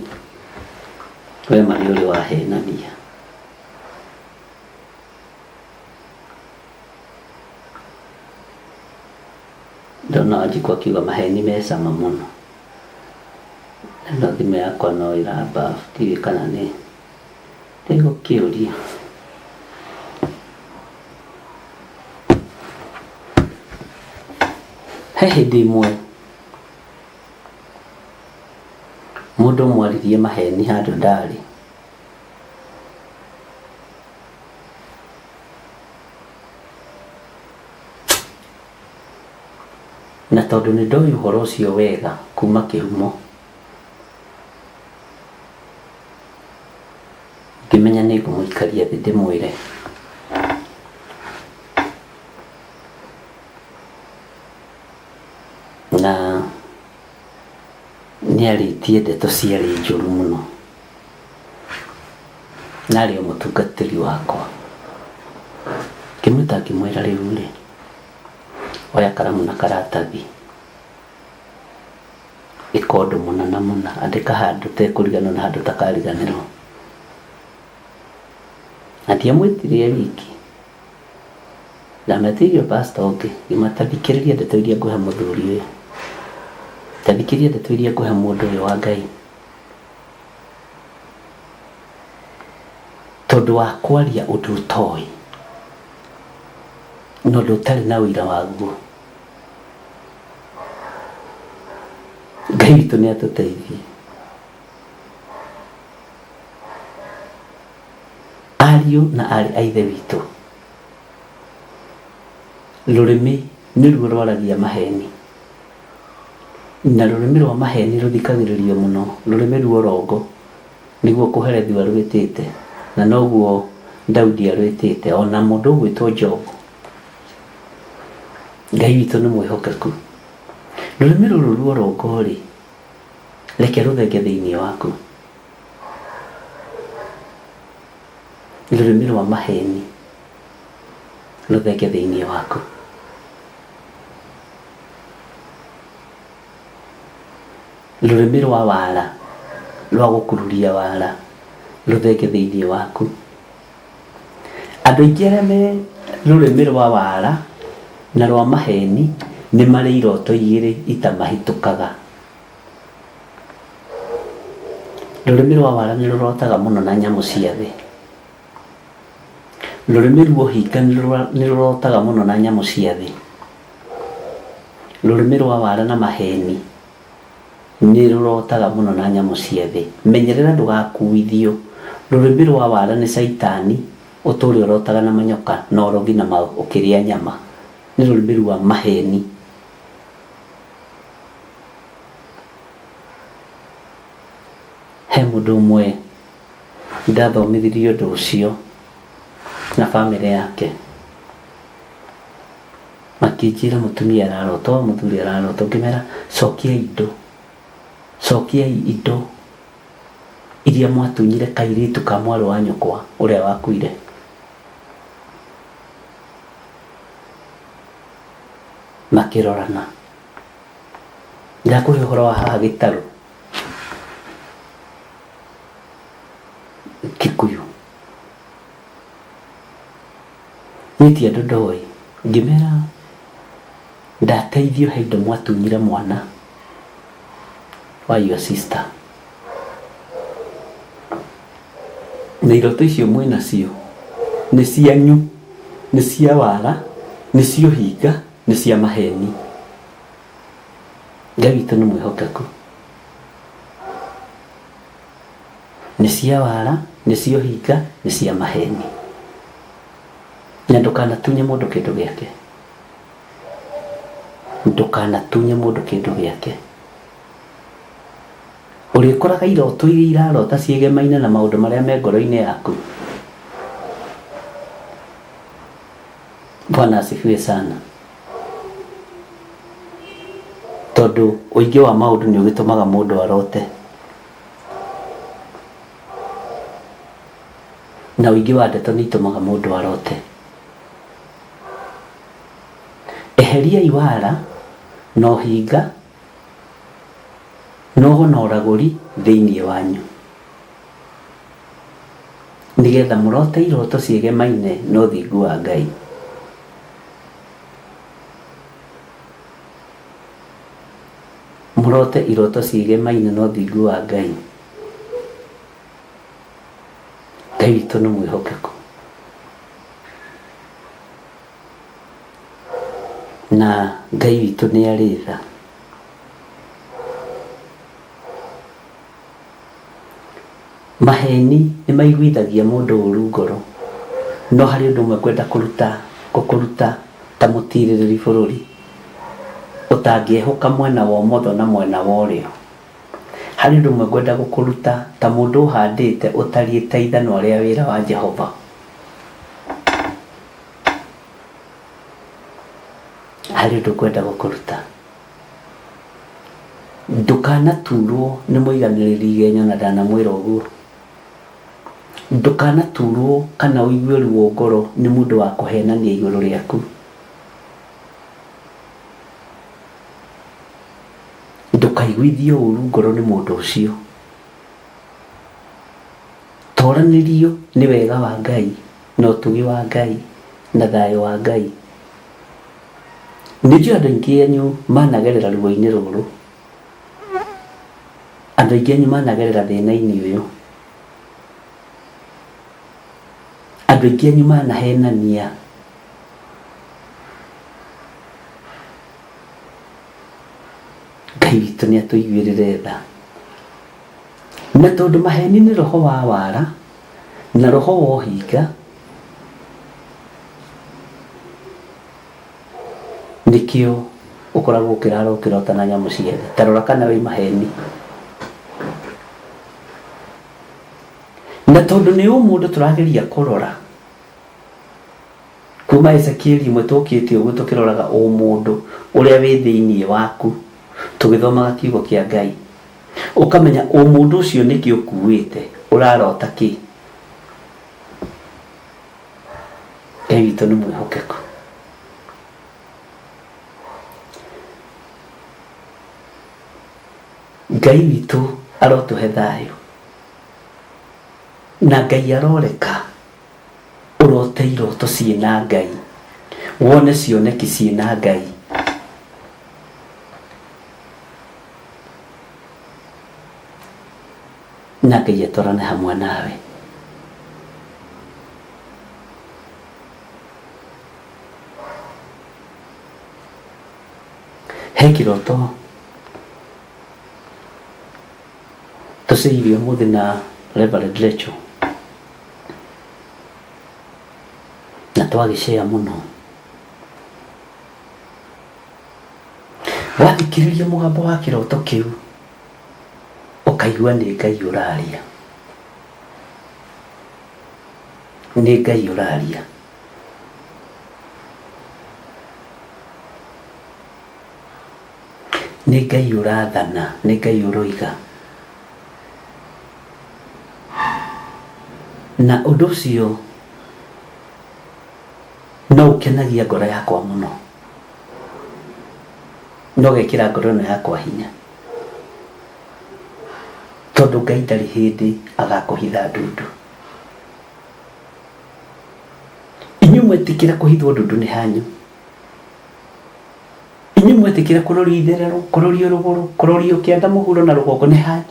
we marĩa ũrĩ wahenania. Ndona Wanjikũ akiuga maheni me cama mũno. Ĩno thimũ yakwa no ĩramba ndiũĩ kana nĩ nĩgũkĩũria. He hĩndĩ ĩmwe mũndũ ũmwe aririe maheni handũ ndarĩ. Na tondũ nĩ ndoĩ ũhoro ũcio wega kuma kĩhumo, ngĩmenya nĩ ngũmũikaria thĩ ndĩmwĩre. Na nĩ arĩtie ndeto ciarĩ njũru mũno. Na arĩ o mũtungatĩri wakwa. Ngĩmwĩta ngĩmwĩra rĩu rĩ, oya karamu na karatathi, ĩka ũndũ mũna na mũna, andĩka handũ ũtekũriganĩrwo na handũ ũtakariganĩrwo. Na ndiamwĩtire e wiki, ndamwĩtĩire pastor ũngĩ, ngĩmwĩra ta thikĩrĩria ndeto iria ngũhe mũthuri ũyũ, ta thikĩrĩria ndeto iria ngũhe mũndũ ũyũ wa Ngai. Tondũ wa kwaria ũndũ ũtoĩ na ũndũ ũtarĩ na ũira waguo. Ngai witũ nĩ atũteithie. Ariũ na aarĩ a Ithe witũ, rũrĩmĩ nĩruo rwaragia maheni, na rũrĩmĩ rwa maheni rũthikagĩrĩrio mũno, rũrĩmĩ ruorongo nĩguo kũherethio arwĩtĩte, na noguo Daudi arwĩtĩte, o na mũndũ ũgwĩtwo Jobu. Ngai witũ nĩ mwĩhokeku. Rũrĩmĩ rũrũ ruorongo-rĩ, reke rũthenge thĩinĩ waku. Rũrĩmĩ rwa maheni rũthenge thĩinĩ waku. Rũrĩmĩ rwa wara rwa gũkururia wara rũthenge thĩinĩ waku. Andũ aingĩ arĩa me rũrĩmĩ rwa wara na rwa maheni nĩ marĩ iroto igĩrĩ itamahĩtũkaga. Rũrĩmĩ rwa wara nĩ rũrotaga mũno na nyamũ cia thĩ. Rũrĩmĩ rwa ũhinga nĩ rũrotaga mũno na nyamũ cia thĩ. Rũrĩmĩ rwa wara na maheni nĩ rũrotaga mũno na nyamũ cia thĩ. Menyerera ndũgakuithio. Rũrĩmĩ rwa wara nĩ caitani ũtũre ũrotaga na manyoka na ũrogi na ũkĩrĩa nyama. Nĩ rũrĩmĩ rwa maheni. He mũndũ ũmwe ndathomithirie ũndũ ũcio na bamĩrĩ yake. Makĩnjĩra mũtumia ararota ũũ, mũthuri ararota ũũ. Ngĩmera cokiai indo, cokiai indo iria mwatunyire kairĩtu ka mwarĩ wa nyũkwa ũrĩa wakuire. Makĩrorana. Ndakũhe ũhoro wa haha gĩtarũ Kikuyu. Niĩ ti andũ ndoĩ. Ngĩmera ndateithio he indo mwatunyire mwana wa your sister. Na iroto icio mwĩnacio nĩ cianyu, nĩ cia wara, nĩ cia ũhinga, nĩ cia maheni. Ngai witũ nĩ mwĩhokeku. Nĩ cia wara, nĩ cia ũhinga, nĩ cia maheni. Na ndũkanatunye mũndũ kĩndũ gĩake. Ndũkanatunye mũndũ kĩndũ gĩake. Ũrĩkoraga iroto iria irarota ciĩgemaine na maũndũ marĩa me ngoro-inĩ yaku. Bwana asifiwe sana. Tondũ ũingĩ wa maũndũ nĩ ũgĩtũmaga mũndũ arote. Na ũingĩ wa ndeto nĩ itũmaga mũndũ arote. Eheriai wara na ũhinga na ũgo na ũragũri thĩinĩ wanyu, nĩgetha mũrote iroto ciĩgemaine na ũthingu wa Ngai. Mũrote iroto ciĩgemaine na ũthingu wa Ngai. Ngai witũ nĩ mwĩhokeku. Na Ngai witũ nĩ arĩ tha. Maheni nĩ maiguithagia mũndũ ũru ngoro. No harĩ ũndũ ũmwe ngwenda kũruta, gũkũruta ta mũtirĩrĩri bũrũri ũtangĩehũka mwena wa ũmotho na mwena wa ũrĩo. Harĩ ũndũ ũmwe ngwenda gũkũruta ta mũndũ ũhandĩte ũtariĩ ta ithanwa rĩa wĩra wa Jehova. Harĩ ũndũ ngwenda gũkũruta. Ndũkanaturwo nĩ mũiganĩrĩri igenyo na ndanamwĩra ũguo. Ndũkanaturwo kana ũigue ruo ngoro nĩ mũndũ wa kũhenania igũrũ rĩaku. Ndũkaiguithio ũru ngoro nĩ mũndũ ũcio. Toranĩrio nĩ wega wa Ngai na ũtugi wa Ngai na thayũ wa Ngai. Nĩ njũĩ andũ aingĩ anyu managerera ruo-inĩ rũrũ. Andũ aingĩ anyu managerera thĩna-inĩ ũyũ. Andũ aingĩ anyu manahenania. Ngai witũ nĩ atũiguĩrĩre tha. Na tondũ maheni nĩ roho wa wara na roho wa ũhinga, nĩkĩo ũkoragwo ũkĩrara ũkĩrota na nyamũ cia thĩ. Ta rora kana wĩ maheni. Na tondũ nĩ ũmũndũ tũrageria kũrora, Kuma Ezekieli ĩmwe tũkĩte ũguo tũkĩroraga ũmũndũ ũrĩa wĩ thĩinĩ waku tũgĩthomaga kiugo kĩa Ngai. Ũkamenya ũmũndũ ũcio nĩkĩ ũkuĩte, ũrarota kĩ. Ngai witũ nĩ mwĩhokeku. Ngai witũ arotũhe thayũ na Ngai aroreka Ũrote iroto ciĩna Ngai. Wone cioneki ciĩna Ngai. Na Ngai atwarane hamwe nawe. He kĩroto tũcĩirie ũmũthĩ na Reverend Rachel na twagĩcea mũno. Wathikĩrĩria mũgambo wa kĩroto kĩu ũkaigua nĩ Ngai ũraria, nĩ Ngai ũraria. Nĩ Ngai ũrathana, nĩ Ngai ũroiga. Na ũndũ ũcio no ũkenagia ngoro yakwa mũno, na ũgekĩra ngoro ĩno yakwa hinya, tondũ Ngai ndarĩ hĩndĩ agakũhitha ndundu. Inyuĩ mwetĩkĩra kũhithwo ndundu nĩ hanyu. Inyuĩ mwetĩkĩra kũrorio itherero, kũrorio rũgũrũ, kũrorio kĩanda mũhuro na rũgongo nĩ hanyu.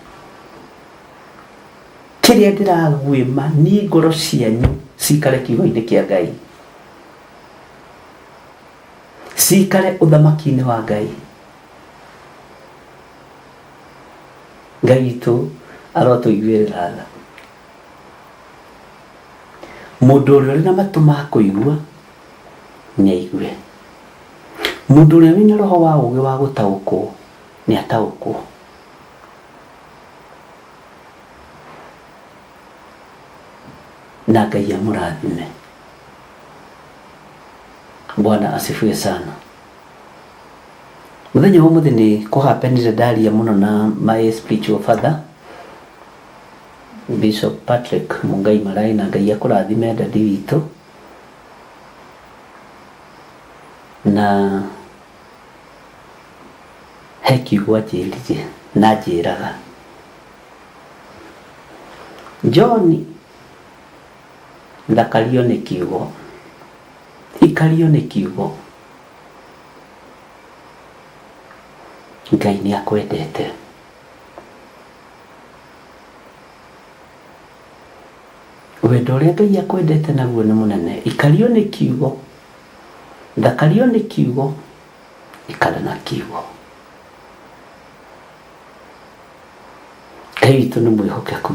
Kĩrĩa ndĩraguĩma niĩ ngoro cianyu cikare kiugo-inĩ kĩa Ngai, cikare ũthamaki-inĩ wa Ngai. Ngai witũ arotũiguĩrĩra tha. Mũndũ ũrĩa ũrĩ na matũ ma kũigua nĩ aigue. Mũndũ ũrĩa wĩna roho wa ũũgĩ wa gũtaũkwo nĩ ataũkwo. Na Ngai amũrathime. Bwana asifiwe sana. Mũthenya wa ũmũthĩ nĩ kũhapenire ndaria mũno na my spiritual father Bishop Patrick Mungai Marai na Ngai akũrathime dadi witũ na he kiugo anjĩrire na anjĩraga John thakario nĩ kiugo ikario nĩ kiugo Ngai nĩ akwendete. Wendo ũrĩa Ngai akwendete naguo nĩ mũnene. Ikario nĩ kiugo, thakario nĩ kiugo, ikara na kiugo. Ngai witũ nĩ mwĩhokeku.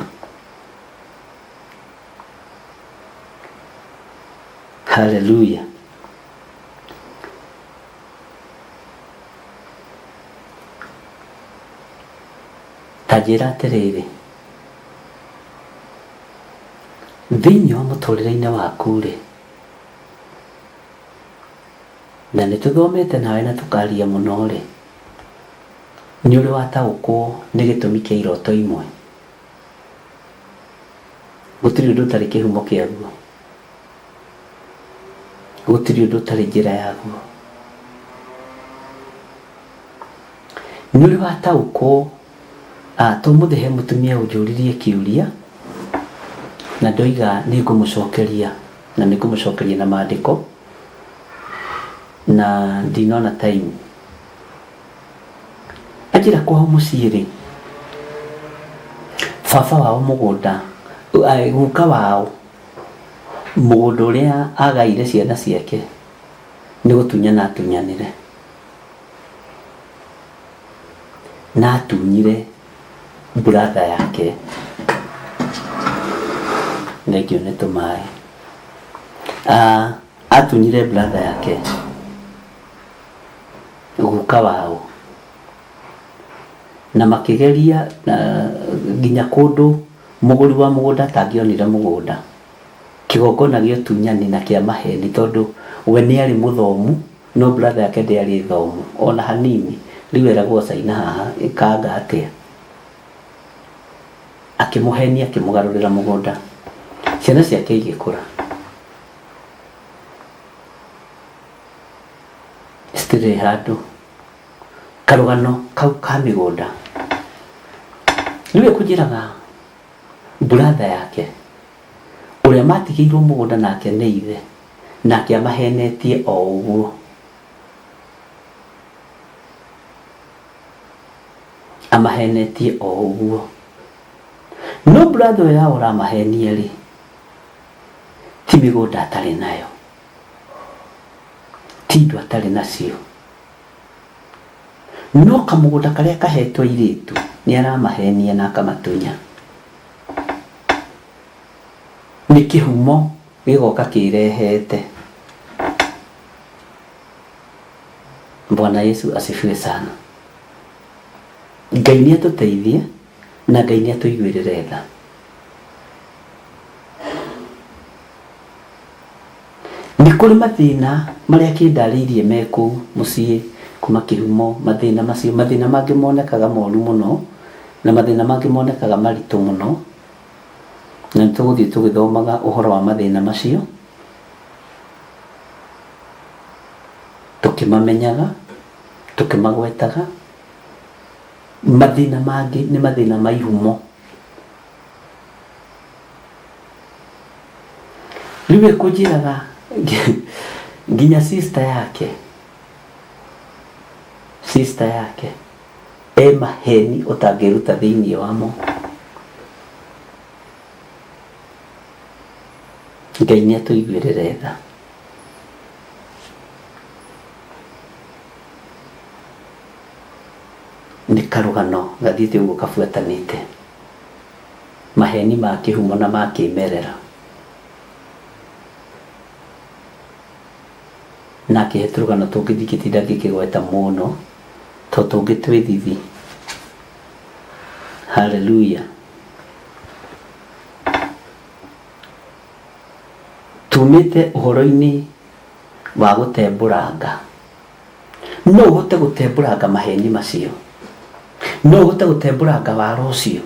Haleluya. Ta njĩra atĩrĩrĩ, thĩinĩ wa mũtũrĩre-inĩ waku-rĩ, na nĩ tũthomete nawe na tũkaria mũno-rĩ, nĩ ũrĩ wataũkwo nĩ gĩtũmi kĩa iroto imwe? Gũtirĩ ũndũ ũtarĩ kĩhumo kĩaguo. Gũtirĩ ũndũ ũtarĩ njĩra yaguo. Nĩ ũrĩ wataũkwo to ũmũthĩ he mũtumia ũnjũririe kĩũria na ndoiga nĩ ngũmũcokeria na nĩ ngũmũcokeria na mandĩko na ndinona time. Anjĩra kwao mũciĩ rĩ, baba wao mũgũnda, guka wao Mũgũnda ũrĩa agaĩire ciana ciake nĩ gũtunyana atunyanire, na atunyire brother yake. Thengiũ nĩ tũmaĩ. Atunyire brother yake guka wao, na makĩgeria nginya kũndũ mũgũri wa mũgũnda atangĩonire mũgũnda. Kĩgongona gĩa ũtunyani na kĩa maheni tondũ we nĩ arĩ mũthomu no brother yake ndĩarĩ thomu ona hanini. Rĩu eragwo caina haha ĩkanga atĩa. Akĩmũhenia akĩmũgarũrĩra mũgũnda. Ciana ciake igĩkũra. Citirĩ handũ. Karũgano kau ka mĩgũnda. Rĩu ekũnjĩraga brother yake ũrĩa matigĩirwo mũgũnda nake nĩ ithe, nake amahenetie o ũguo. Amahenetie o ũguo. No brother ũyũ yao ũramahenia rĩ, ti mĩgũnda atarĩ nayo, ti indo atarĩ nacio. No kamũgũnda karĩa kahetwo airĩtu nĩ aramahenia na akamatunya. Nĩ kĩhumo gĩgoka kĩrehete. Bwana Yesu asifiwe sana. Ngai nĩ atũteithie na Ngai nĩ atũiguĩrĩre tha. Nĩ kũrĩ mathĩna marĩa akĩndarĩirie me kũu mũciĩ kuma kĩhumo, mathĩna macio, mathĩna mangĩ monekaga moru mũno na mathĩna mangĩ monekaga maritũ mũno, na nĩ tũgũthiĩ tũgĩthomaga ũhoro wa mathĩna macio, tũkĩmamenyaga, tũkĩmagwetaga. Mathĩna mangĩ nĩ mathĩna ma ihumo. Rĩu ekũnjĩraga nginya sister yake, sister yake e maheni ũtangĩruta thĩinĩ wamo. Ngai nĩ atũiguĩrĩre tha. Nĩ karũgano gathiĩte ũguo kabuatanĩte. Maheni ma kĩhumo na ma kĩmerera. Na akĩhe tũrũgano tũngĩ ndingĩtinda ngĩkĩgweta mũno, to tũngĩ twĩ thithi. Hallelujah. Tumĩte ũhoro-inĩ wa gũtembũranga. No ũhote gũtembũranga maheni macio. No ũhote gũtembũranga wara ũcio.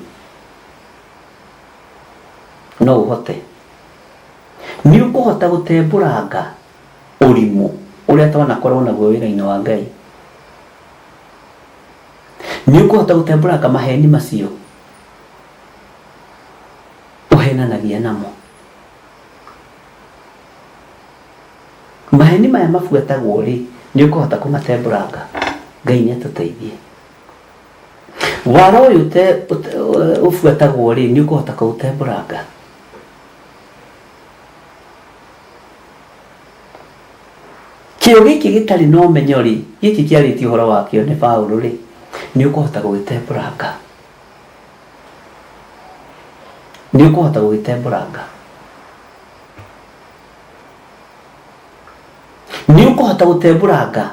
No ũhote. Nĩ ũkũhota gũtembũranga ũrimũ ũrĩa twanakorwo naguo wĩra-inĩ wa Ngai. Nĩ ũkũhota gũtembũranga maheni macio ũhenanagia namo. Maheni maya mabuatagwo rĩ, nĩ ũkũhota kũmatembũranga? Ngai nĩ atũteithie. Wara ũyũ ũbuatagwo rĩ, nĩ ũkũhota kũũtembũranga? Kĩo gĩkĩ gĩtarĩ na ũmenyo rĩ, gĩkĩ kĩarĩtie ũhoro wakĩo nĩ Paũlũ rĩ, nĩ ũkũhota gũgĩtembũranga? Nĩ ũkũhota gũgĩtembũranga? Nĩ ũkũhota gũtembũranga?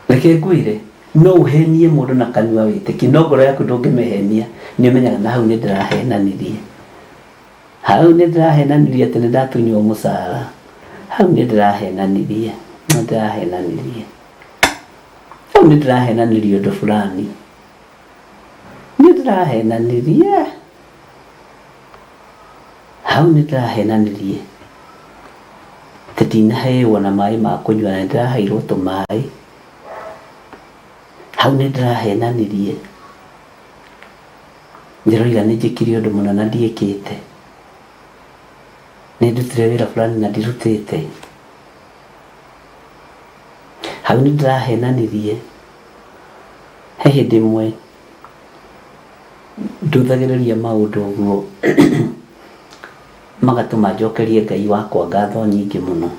Reke ngwĩre, no ũhenie mũndũ na kanua wĩtĩkie, no ngoro yaku ndũngĩmĩhenia. Nĩ ũmenyaga na hau nĩ ndĩrahenanirie. Hau nĩ ndĩrahenanirie atĩ nĩ ndatunywo mũcara. Hau nĩ ndĩrahenanirie. Nĩ ndĩrahenanirie. Hau nĩ ndĩrahenanirie ũndũ fulani. Nĩ ndĩrahenanirie. Hau nĩ ndĩrahenanirie atĩ ndinaheo ona maĩ ma kũnyua na nĩ ndĩraheirwo tũmaĩ. Hau nĩ ndĩrahenanirie ndĩroiga nĩ njĩkire ũndũ mũna na ndiĩkĩte. Nĩ ndutire wĩra fulani na ndirutĩte. Hau nĩ ndĩrahenanirie. He hĩndĩ ĩmwe Ndũthagĩrĩria maũndũ ũguo magatũma njokerie Ngai wakwa ngatho nyingĩ mũno.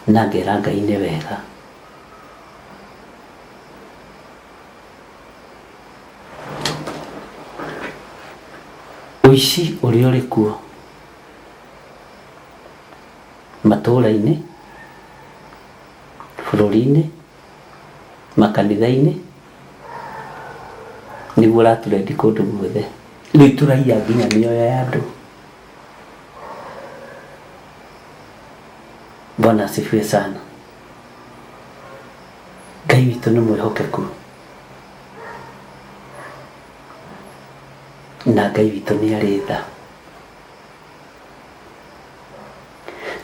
Na ngera Ngai nĩ wega. Ũici ũrĩa ũrĩ kuo matũũra-inĩ, bũrũri-inĩ, makanitha-inĩ, nĩguo ũratũrendi kũndũ guothe. Rĩu tũraiya nginya mĩoyo ya andũ. Bwana asifiwe sana. Ngai witũ nĩ mwĩhokeku na Ngai witũ nĩ arĩ tha.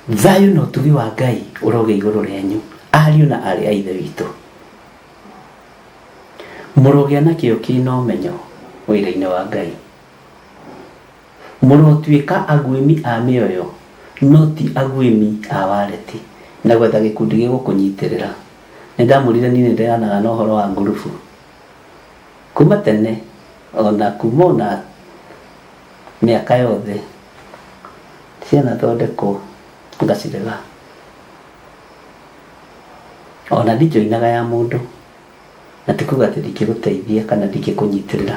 Thayũ na ũtugi wa Ngai ũrogĩa igũrũ rĩanyu, ariũ na aarĩ a Ithe witũ. Mũrogĩa na kĩyo kĩna ũmenyo wĩra-inĩ wa Ngai. Mũrotuĩka aguĩmi a mĩoyo, no ti aguĩmi a wareti, na gwetha gĩkundi gĩgũkũnyitĩrĩra. Nĩndamwĩrire niĩ nĩndeganaga na ũhoro wa ngurubu. Kuma tene, o na kuma o na mĩaka yothe, cianathondekwo ngacirega. Ona ndinjoinaga ya mũndũ, na ti kuga atĩ ndingĩgũteithia kana ndingĩkũnyitĩrĩra.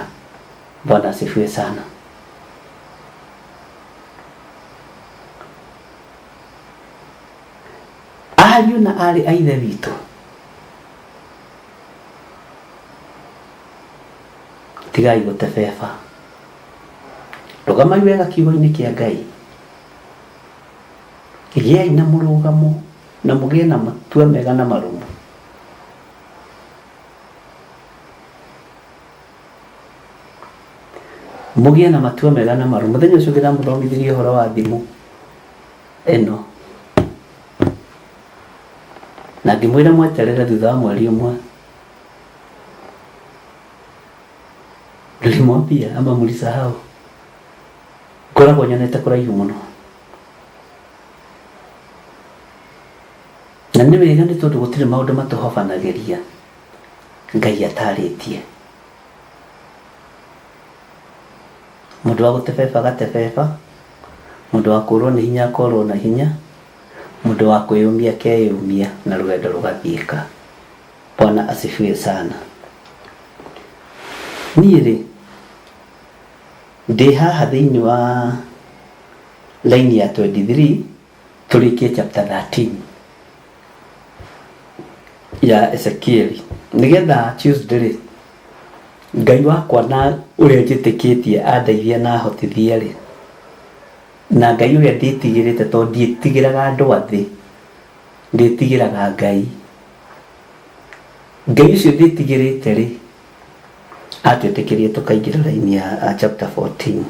Bwana asifiwe sana. Ariũ na aarĩ a Ithe witũ, tigai gũtebeba. Rũgamai wega kiugo-inĩ kĩa Ngai. Gĩai na mũrũgamo na mũgĩe na matua mega na marũmu. Mũgĩe na matua mega na marũmu. Mũthenya ũcio ũngĩ ndamũthomithirie ũhoro wa thimũ ĩno. Na ngĩmwĩra mweterere thutha wa mweri ũmwe. Nilimwambia ama mlisahau? Ngoragwo nyonete kũraihu mũno. Na nĩ wega nĩ tondũ gũtirĩ maũndũ matũhobanagĩria Ngai atarĩtie. Mũndũ wa gũtebeba agatebeba, mũndũ wa kũrwo nĩ hinya akorwo na hinya, mũndũ wa kwĩyũmia akeyũmia na rũgendo rũgathiĩka. Bwana asifiwe sana. Niĩ rĩ, ndĩ haha thĩinĩ wa line ya 23 tũrĩkie chapter 13 ya Ezekieli nĩgetha Tuesday rĩ Ngai wakwa na ũrĩa njĩtĩkĩtie andeithie na ahotithie rĩ na Ngai ũrĩa ndĩtigĩrĩte tondũ ndiĩtigĩraga andũ a thĩ ndĩtigĩraga Ngai Ngai ũcio ndĩtigĩrĩte rĩ atwĩtĩkĩrie tũkaingĩra raini ya chapter 14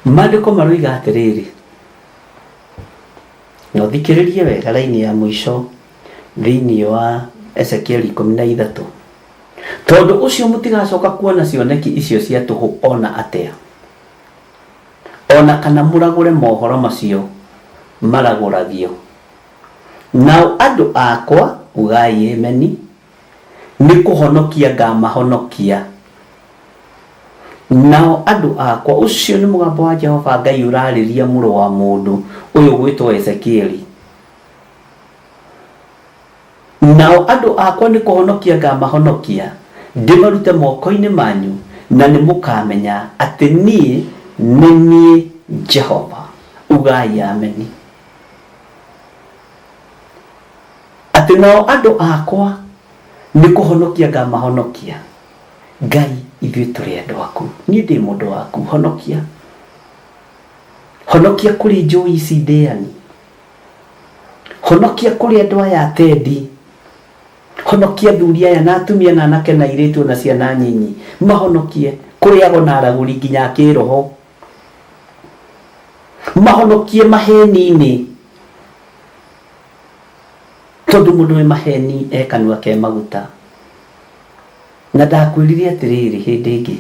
Maandĩko maroiga atĩrĩrĩ, na ũthikĩrĩrie wega raini ya mũico thĩinĩ wa Ezekieli 13, tondũ ũcio mũtigacoka kuona cioneki icio cia tũhũ o na atĩa, o na kana mũragũre mohoro macio maragũragio. Nao andũ akwa, ugai ameni, Nĩ kũhonokia ngaamahonokia. Nao andũ akwa, ũcio nĩ mũgambo wa Jehova Ngai ũraarĩria mũrũ wa mũndũ ũyũ ũgwĩtwo Ezekieli. Nao andũ akwa nĩ kũhonokia ngaamahonokia, ndĩmarute moko-inĩ manyu, na nĩ mũkaamenya atĩ niĩ nĩ niĩ Jehova. Ugai Ameni. Atĩ nao andũ akwa nĩ kũhonokia ngamahonokia. Ngai, ithuĩ tũrĩ andũ aku. Niĩ ndĩ mũndũ waku. Honokia. Honokia kũrĩ njũi ici ndĩani. Honokia kũrĩ andũ aya atendi. Honokia athuri aya na atumia na anake na airĩtu na ciana nyinyi. Mahonokie kũrĩ ago na aragũri nginya a kĩroho. Mahonokie maheni-inĩ. Tondũ mũndũ wĩ maheni e kanua ke maguta. Na ndakwĩrire atĩrĩrĩ hĩndĩ ĩngĩ,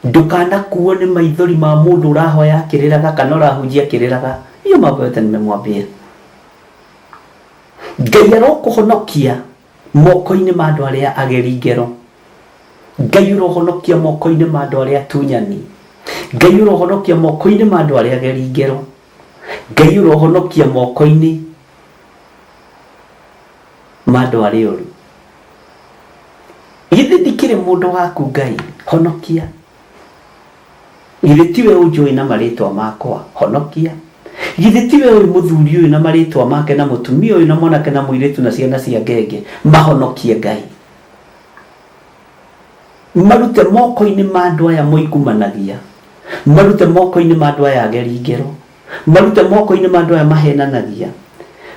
ndũkanakuo nĩ maithori ma mũndũ ũrahoya akĩrĩraga kana ũrahunjia akĩrĩraga. Hiyo mambo yote nimemwambia. Ngai arokũhonokia moko-inĩ ma andũ arĩa ageri ngero. Ngai ũrohonokia moko-inĩ ma andũ arĩa atunyani. Ngai ũrohonokia moko-inĩ ma andũ arĩa ageri ngero. Ngai ũrohonokia moko-inĩ ma andũ arĩa oru. Githĩ ndikĩrĩ mũndũ waku Ngai, honokia. Githĩ tiwe ũnjũĩ na marĩtwa makwa, honokia. Githĩ tiwe ũĩ mũthuri ũyũ na marĩtwa make na mũtumia ũyũ na mwanake na mũirĩtu na ciana cia ngenge, mahonokie Ngai. Marute moko-inĩ ma andũ aya moingumanagia, marute moko-inĩ ma andũ aya ageri ngero, marute moko-inĩ ma andũ aya mahenanagia,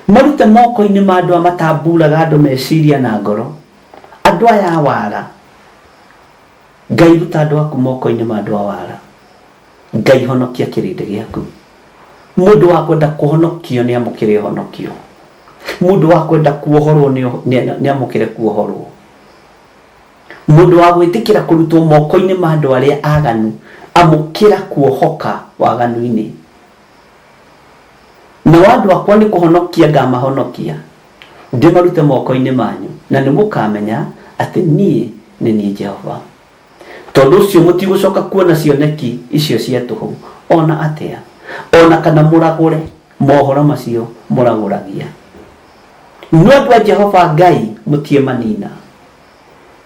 marute moko-inĩ ma andũ aya matamburaga andũ meciria na ngoro, andũ aya a wara. Ngai ruta andũ aku moko-inĩ ma andũ a wara. Ngai honokia kĩrĩndĩ gĩaku. Mũndũ wa kwenda kũhonokio nĩ amũkĩre ũhonokio. Mũndũ wa kwenda kuohorwo nĩ amũkĩre kuohorwo. Mũndũ wa gwĩtĩkĩra kũrutwo moko-inĩ ma andũ arĩa aganu, amũkĩra kuohoka waganu-inĩ. Nao andũ akwa nĩ kũhonokia ngamahonokia, ndĩmarute moko-inĩ manyu, na nĩmũkamenya atĩ niĩ nĩ niĩ Jehova. Tondũ ũcio mũtigũcoka kuona cioneki icio cia tũhũ o na atĩa, o na kana mũragũre. Mohoro macio mũragũragia. No andũ a Jehova Ngai mũtiĩmanina.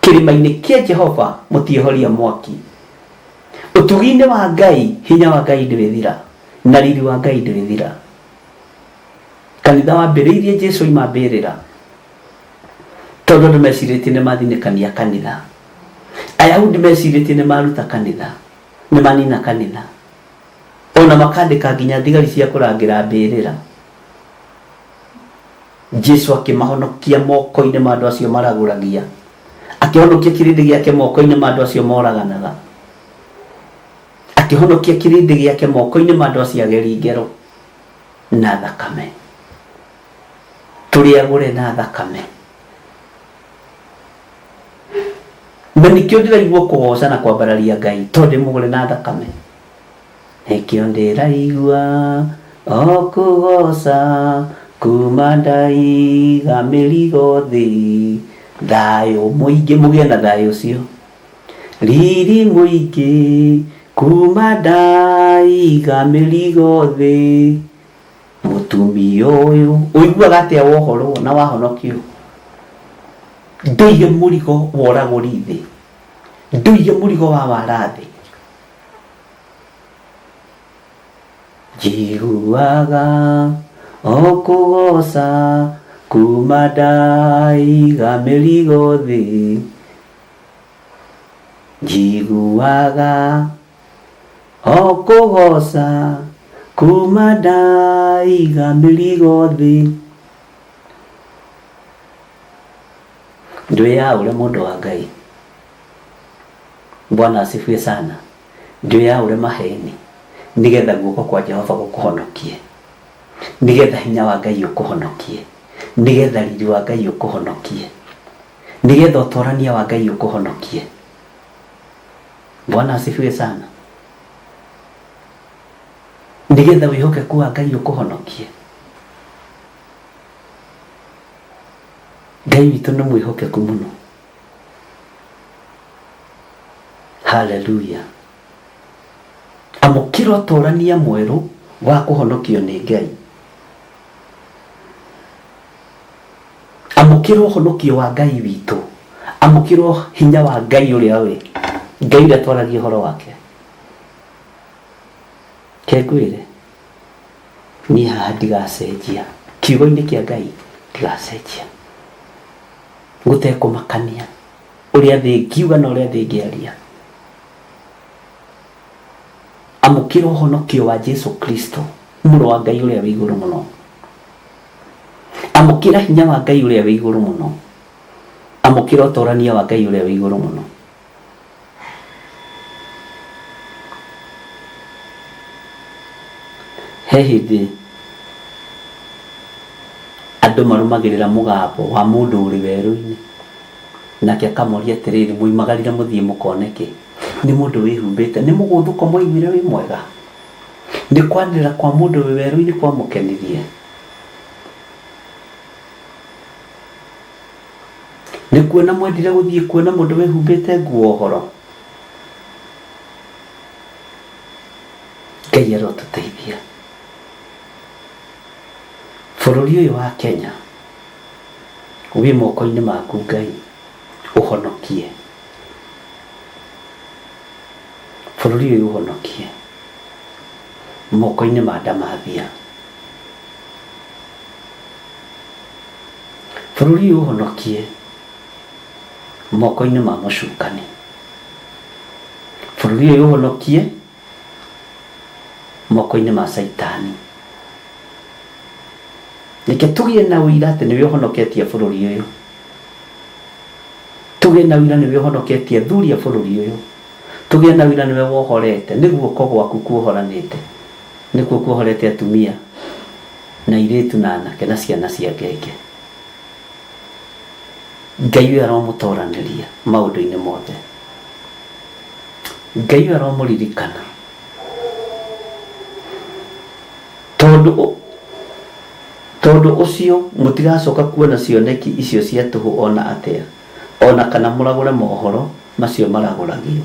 Kĩrĩma-inĩ kĩa Jehova mũtiĩhoria mwaki. Ũtugi-inĩ wa Ngai hinya wa Ngai ndũrĩthira na riri wa Ngai ndũrĩthira. Kanitha wambĩrĩirie Jesu oima mbĩrĩra tondũ andũ mecirĩtie nĩ mathinĩkania kanitha. Ayahudi mecirĩtie nĩ maruta kanitha, nĩ manina kanitha. Ona makandĩka nginya thigari cia kũrangĩra mbĩrĩra. Jesu akĩmahonokia moko-inĩ ma andũ acio maragũragia. Akĩhonokia kĩrĩndĩ gĩake moko-inĩ ma andũ acio moraganaga. Akĩhonokia kĩrĩndĩ gĩake moko-inĩ ma andũ acio ageri ngero na thakame. Tũrĩ agũre na thakame. Na nĩkĩo ndĩraigua kũgoca na kwambararia Ngai tondũ ndĩ mũgũre na thakame. Nĩkĩo ndĩraigua o kũgoca kuma ndaiga mĩrigo thĩ. Thayũ mũingĩ, mũgĩe na thayũ ũcio. Riri mũingĩ kuma ndaiga mĩrigo thĩ. Mũtumia ũyũ ũiguaga atĩa wohorwo na wahonokio? Ndũige mũrigo wa ũragũri thĩ. Ndũige mũrigo wa wara thĩ. Njiguaga o kũgoca kuma ndaiga mĩrigo thĩ. Njiguaga o kũgoca kuma ndaiga mĩrigo thĩ. Ndwĩyaũre mũndũ wa Ngai. Bwana asifiwe sana. Ndwĩyaũre maheni nĩgetha guoko kwa Jehova gũkũhonokie, nĩgetha hinya wa Ngai ũkũhonokie, nĩgetha riri wa Ngai ũkũhonokie, nĩgetha ũtorania wa Ngai ũkũhonokie. Bwana asifiwe sana. Nĩgetha wĩhokeku wa Ngai ũkũhonokie. Ngai witũ nĩ mwĩhokeku mũno. Haleluya. Amũkĩra ũtorania mwerũ wa kũhonokio nĩ Ngai. Amũkĩra ũhonokio wa Ngai witũ. Amũkĩra hinya wa Ngai ũrĩa we. Ngai ũrĩa twaragia ũhoro wake. Ke ngwĩre, niĩ haha ndigacenjia. Kiugo-inĩ kĩa Ngai ndigacenjia. Gũtekũmakania ũrĩa thĩ ĩngiuga na ũrĩa thĩ ĩngĩaria. Amũkĩra ũhonokio wa Jesu Kristo, mũrũ wa Ngai ũrĩa wĩ igũrũ mũno. Amũkĩra hinya wa Ngai ũrĩa wĩ igũrũ mũno. Amũkĩra ũtorania wa Ngai ũrĩa wĩ igũrũ mũno. He hĩndĩ andũ marũmagĩrĩra mũgambo wa mũndũ ũrĩ werũ-inĩ, nake akamoria atĩrĩrĩ, mwoimagarire mũthiĩ mũkone kĩ? Nĩ mũndũ wĩhumbĩte, nĩ mũgũthũko mwaiguire wĩ mwega? Nĩ kwanĩrĩra kwa mũndũ wĩ werũ-inĩ kwamũkenirie? Nĩ kuona mwendire gũthiĩ kuona mũndũ wĩhumbĩte nguo horo? Ngai arotũteithia. Bũrũri ũyũ wa Kenya wĩ moko-inĩ maku Ngai, ũhonokie. Bũrũri ũyũ ũhonokie moko-inĩ ma ndamathia. Bũrũri ũyũ ũhonokie moko-inĩ ma mũcukani. Bũrũri ũyũ ũhonokie moko-inĩ ma caitani. Reke tũgĩe na ũira atĩ nĩwe ũhonoketie bũrũri ũyũ. Tũgĩe na ũira nĩwe ũhonoketie athuri a bũrũri ũyũ. Tũgĩe na ũira nĩwe wohorete, nĩ guoko gwaku kuohoranĩte, nĩkuo kuohorete atumia na airĩtu na anake na ciana cia ngenge. Ngai ũyũ aromũtoranĩria maũndũ-inĩ mothe. Ngai ũyũ aromũririkana. Tondũ tondũ ũcio mũtigacoka kuona cioneki icio cia tũhũ o na atĩa, o na kana mũragũre mohoro macio maragũragio.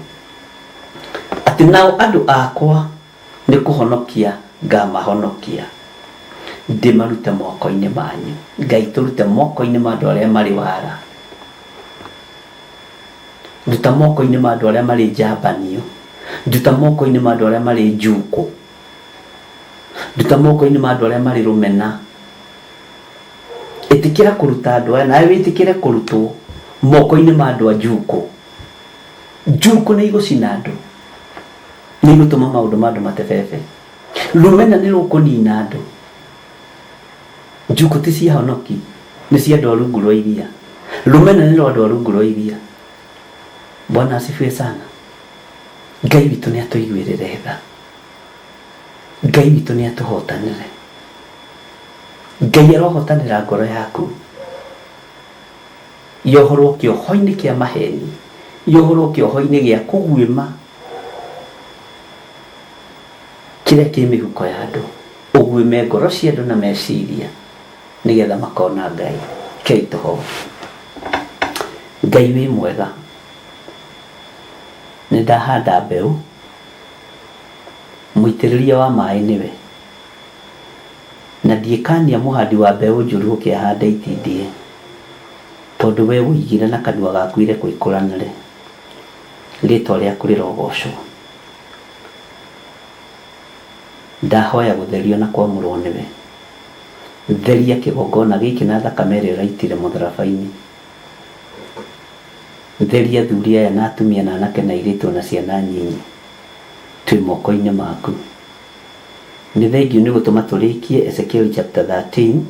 Atĩ nao andũ akwa nĩ kũhonokia ngamahonokia. Ndĩmarute moko-inĩ manyu. Ngai tũrute moko-inĩ ma andũ arĩa marĩ wara. Nduta moko-inĩ ma andũ arĩa marĩ njambanio. Nduta moko-inĩ ma andũ arĩa marĩ njukũ. Nduta moko-inĩ ma andũ arĩa marĩ rũmena. Ĩtĩkĩra kũruta andũ aya nawe wĩtĩkĩre kũrutwo moko-inĩ ma andũ a njukũ. Njukũ nĩ igũcina andũ. Nĩ igũtũma maũndũ ma andũ matebebe. Rũmena nĩ rũkũnina andũ. Njukũ ti cia honoki, nĩ cia andũ a rungu rwa iria. Rũmena nĩ rwa andũ a rungu rwa iria. Bwana asifiwe sana. Ngai witũ nĩ atũiguĩrĩre tha. Ngai witũ nĩ atũhotanĩre. Ngai arohotanĩra ngoro yaku. Yohorwo kĩoho-inĩ kĩa maheni, yohorwo kĩoho-inĩ gĩa kũguĩma kĩrĩa kĩ mĩhuko ya andũ, ũguĩme ngoro cia andũ na meciria nĩgetha makona Ngai. Rekei tũhoe. Ngai wĩ mwega, nĩ ndahanda mbeũ, mũitĩrĩria wa maĩ nĩwe, na ndiĩkania mũhandi wa mbeũ njũru ũke ahande itindiĩ, tondũ we woigire na kanua gaku irekwo ikũranĩre. Rĩtwa rĩaku rĩrogocwo. Ndahoya gũtherio na kwamũrwo nĩwe. Theria kĩgongona gĩkĩ na thakame ĩrĩa ũraitire mũtharaba-inĩ. Theria athuri aya na atumia na anake na airĩtu ona ciana nyinyi. Twĩ moko-inĩ maku. Nĩ thengiũ nĩ gũtũma tũrĩkie Ezekiel chapter 13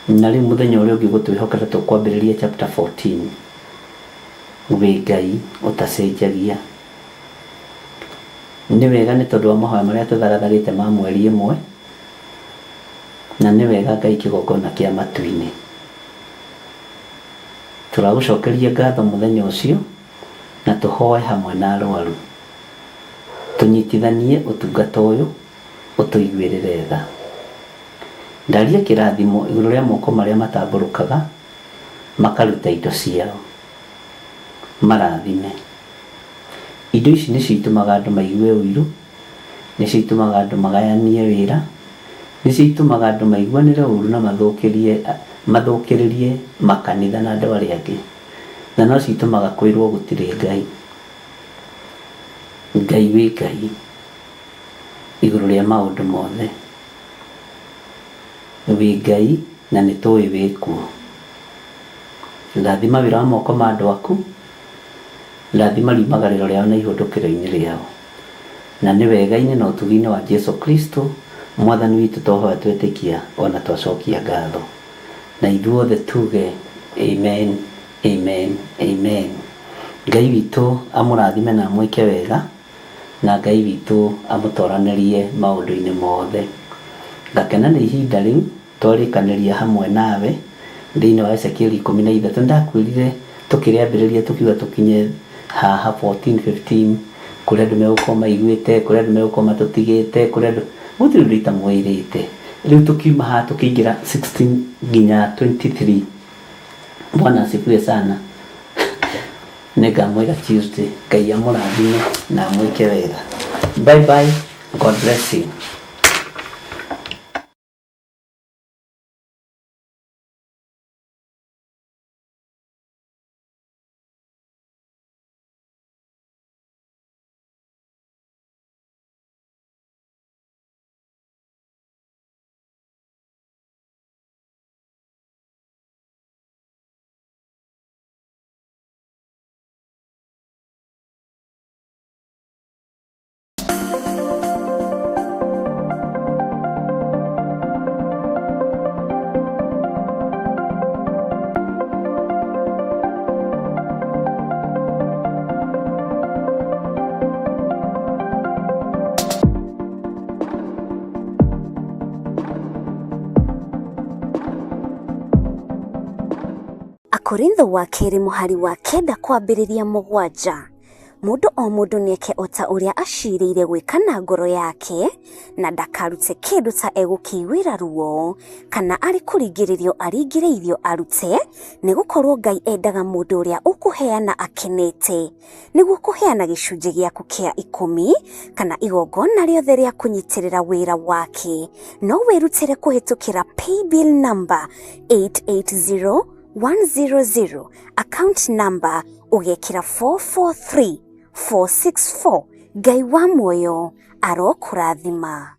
na rĩu mũthenya ũrĩa ũngĩ gũtwĩhokera tũkwambĩrĩria chapter 14. Wĩ Ngai ũtacenjagia. Nĩ wega nĩ tondũ wa mahoya marĩa tũthagathagĩte ma mweri ĩmwe, na nĩ wega Ngai kĩgongona kĩa matu-inĩ. Tũragũcokeria ngatho mũthenya ũcio na tũhoe hamwe na arwaru. Tũnyitithanie ũtungata ũyũ ũtũiguĩrĩre tha. Ndaria kĩrathimo igũrũ rĩa moko marĩa matambũrũkaga makaruta indo ciao. Marathime. Indo ici nĩcio itũmaga andũ maigue ũiru, nĩcio itũmaga andũ magayanie wĩra, nĩcio itũmaga andũ maiguanĩre ũru na mathũkĩrie, mathũkĩrĩrie makanitha na andũ arĩa angĩ. Na nocio itũmaga kwĩrwo gũtirĩ Ngai. Ngai wĩ Ngai igũrũ rĩa maũndũ mothe. Wĩ Ngai na nĩ tũĩ wĩ kuo. Rathima wĩra wa moko ma andũ aku, rathima riumagarĩro rĩao na ihũndũkĩro-inĩ rĩao. Na nĩ wega-inĩ na ũtugi-inĩ wa Jesu Kristo Mwathani witũ twahoya twetĩkia ona twacokia ngatho. Na ithuothe tuge amen, amen, amen. Ngai witũ amũrathime na amwĩke wega, na Ngai witũ amũtoranĩrie maũndũ-inĩ mothe. Ngakena nĩ ihinda rĩu twarĩkanĩria hamwe nawe thĩinĩ wa Ezekieli 13. Nĩndakwĩrire tũkĩrĩambĩrĩria tũkiuga tũkinye haha 14, 15, kũrĩa andũ megũkorwo maiguĩte, kũrĩa andũ megũkorwo matũtigĩte, kũrĩa andũ, gũtirĩ ũndũ itamwĩrĩte. Rĩu tũkiuma haha tũkĩingĩra 16 nginya 23. Bwana asifiwe sana. Nĩngamwĩra Tuesday. Ngai amũrathime na amwĩke wega. Bye bye. God bless you. Akorintho wa kerĩ mũhari wa 9 kwambĩrĩria 7. Mũndũ o mũndũ nĩeke o ta ũrĩa acirĩire gwĩka na ngoro yake, na ndakarute kĩndũ ta egũkĩiguĩra ruo, kana arĩ kũringĩrĩrio aringĩrĩirio arute, nĩgũkorwo Ngai endaga mũndũ ũrĩa ũkũheana akenete. Nĩguo kũheana gĩcunjĩ gĩaku kĩa ikũmi, kana igongona rĩothe rĩa kũnyitĩrĩra wĩra wake, no wĩrutĩre kũhĩtũkĩra paybill number 880100, account number ũgekĩra 443464. Ngai wa muoyo arokũrathima.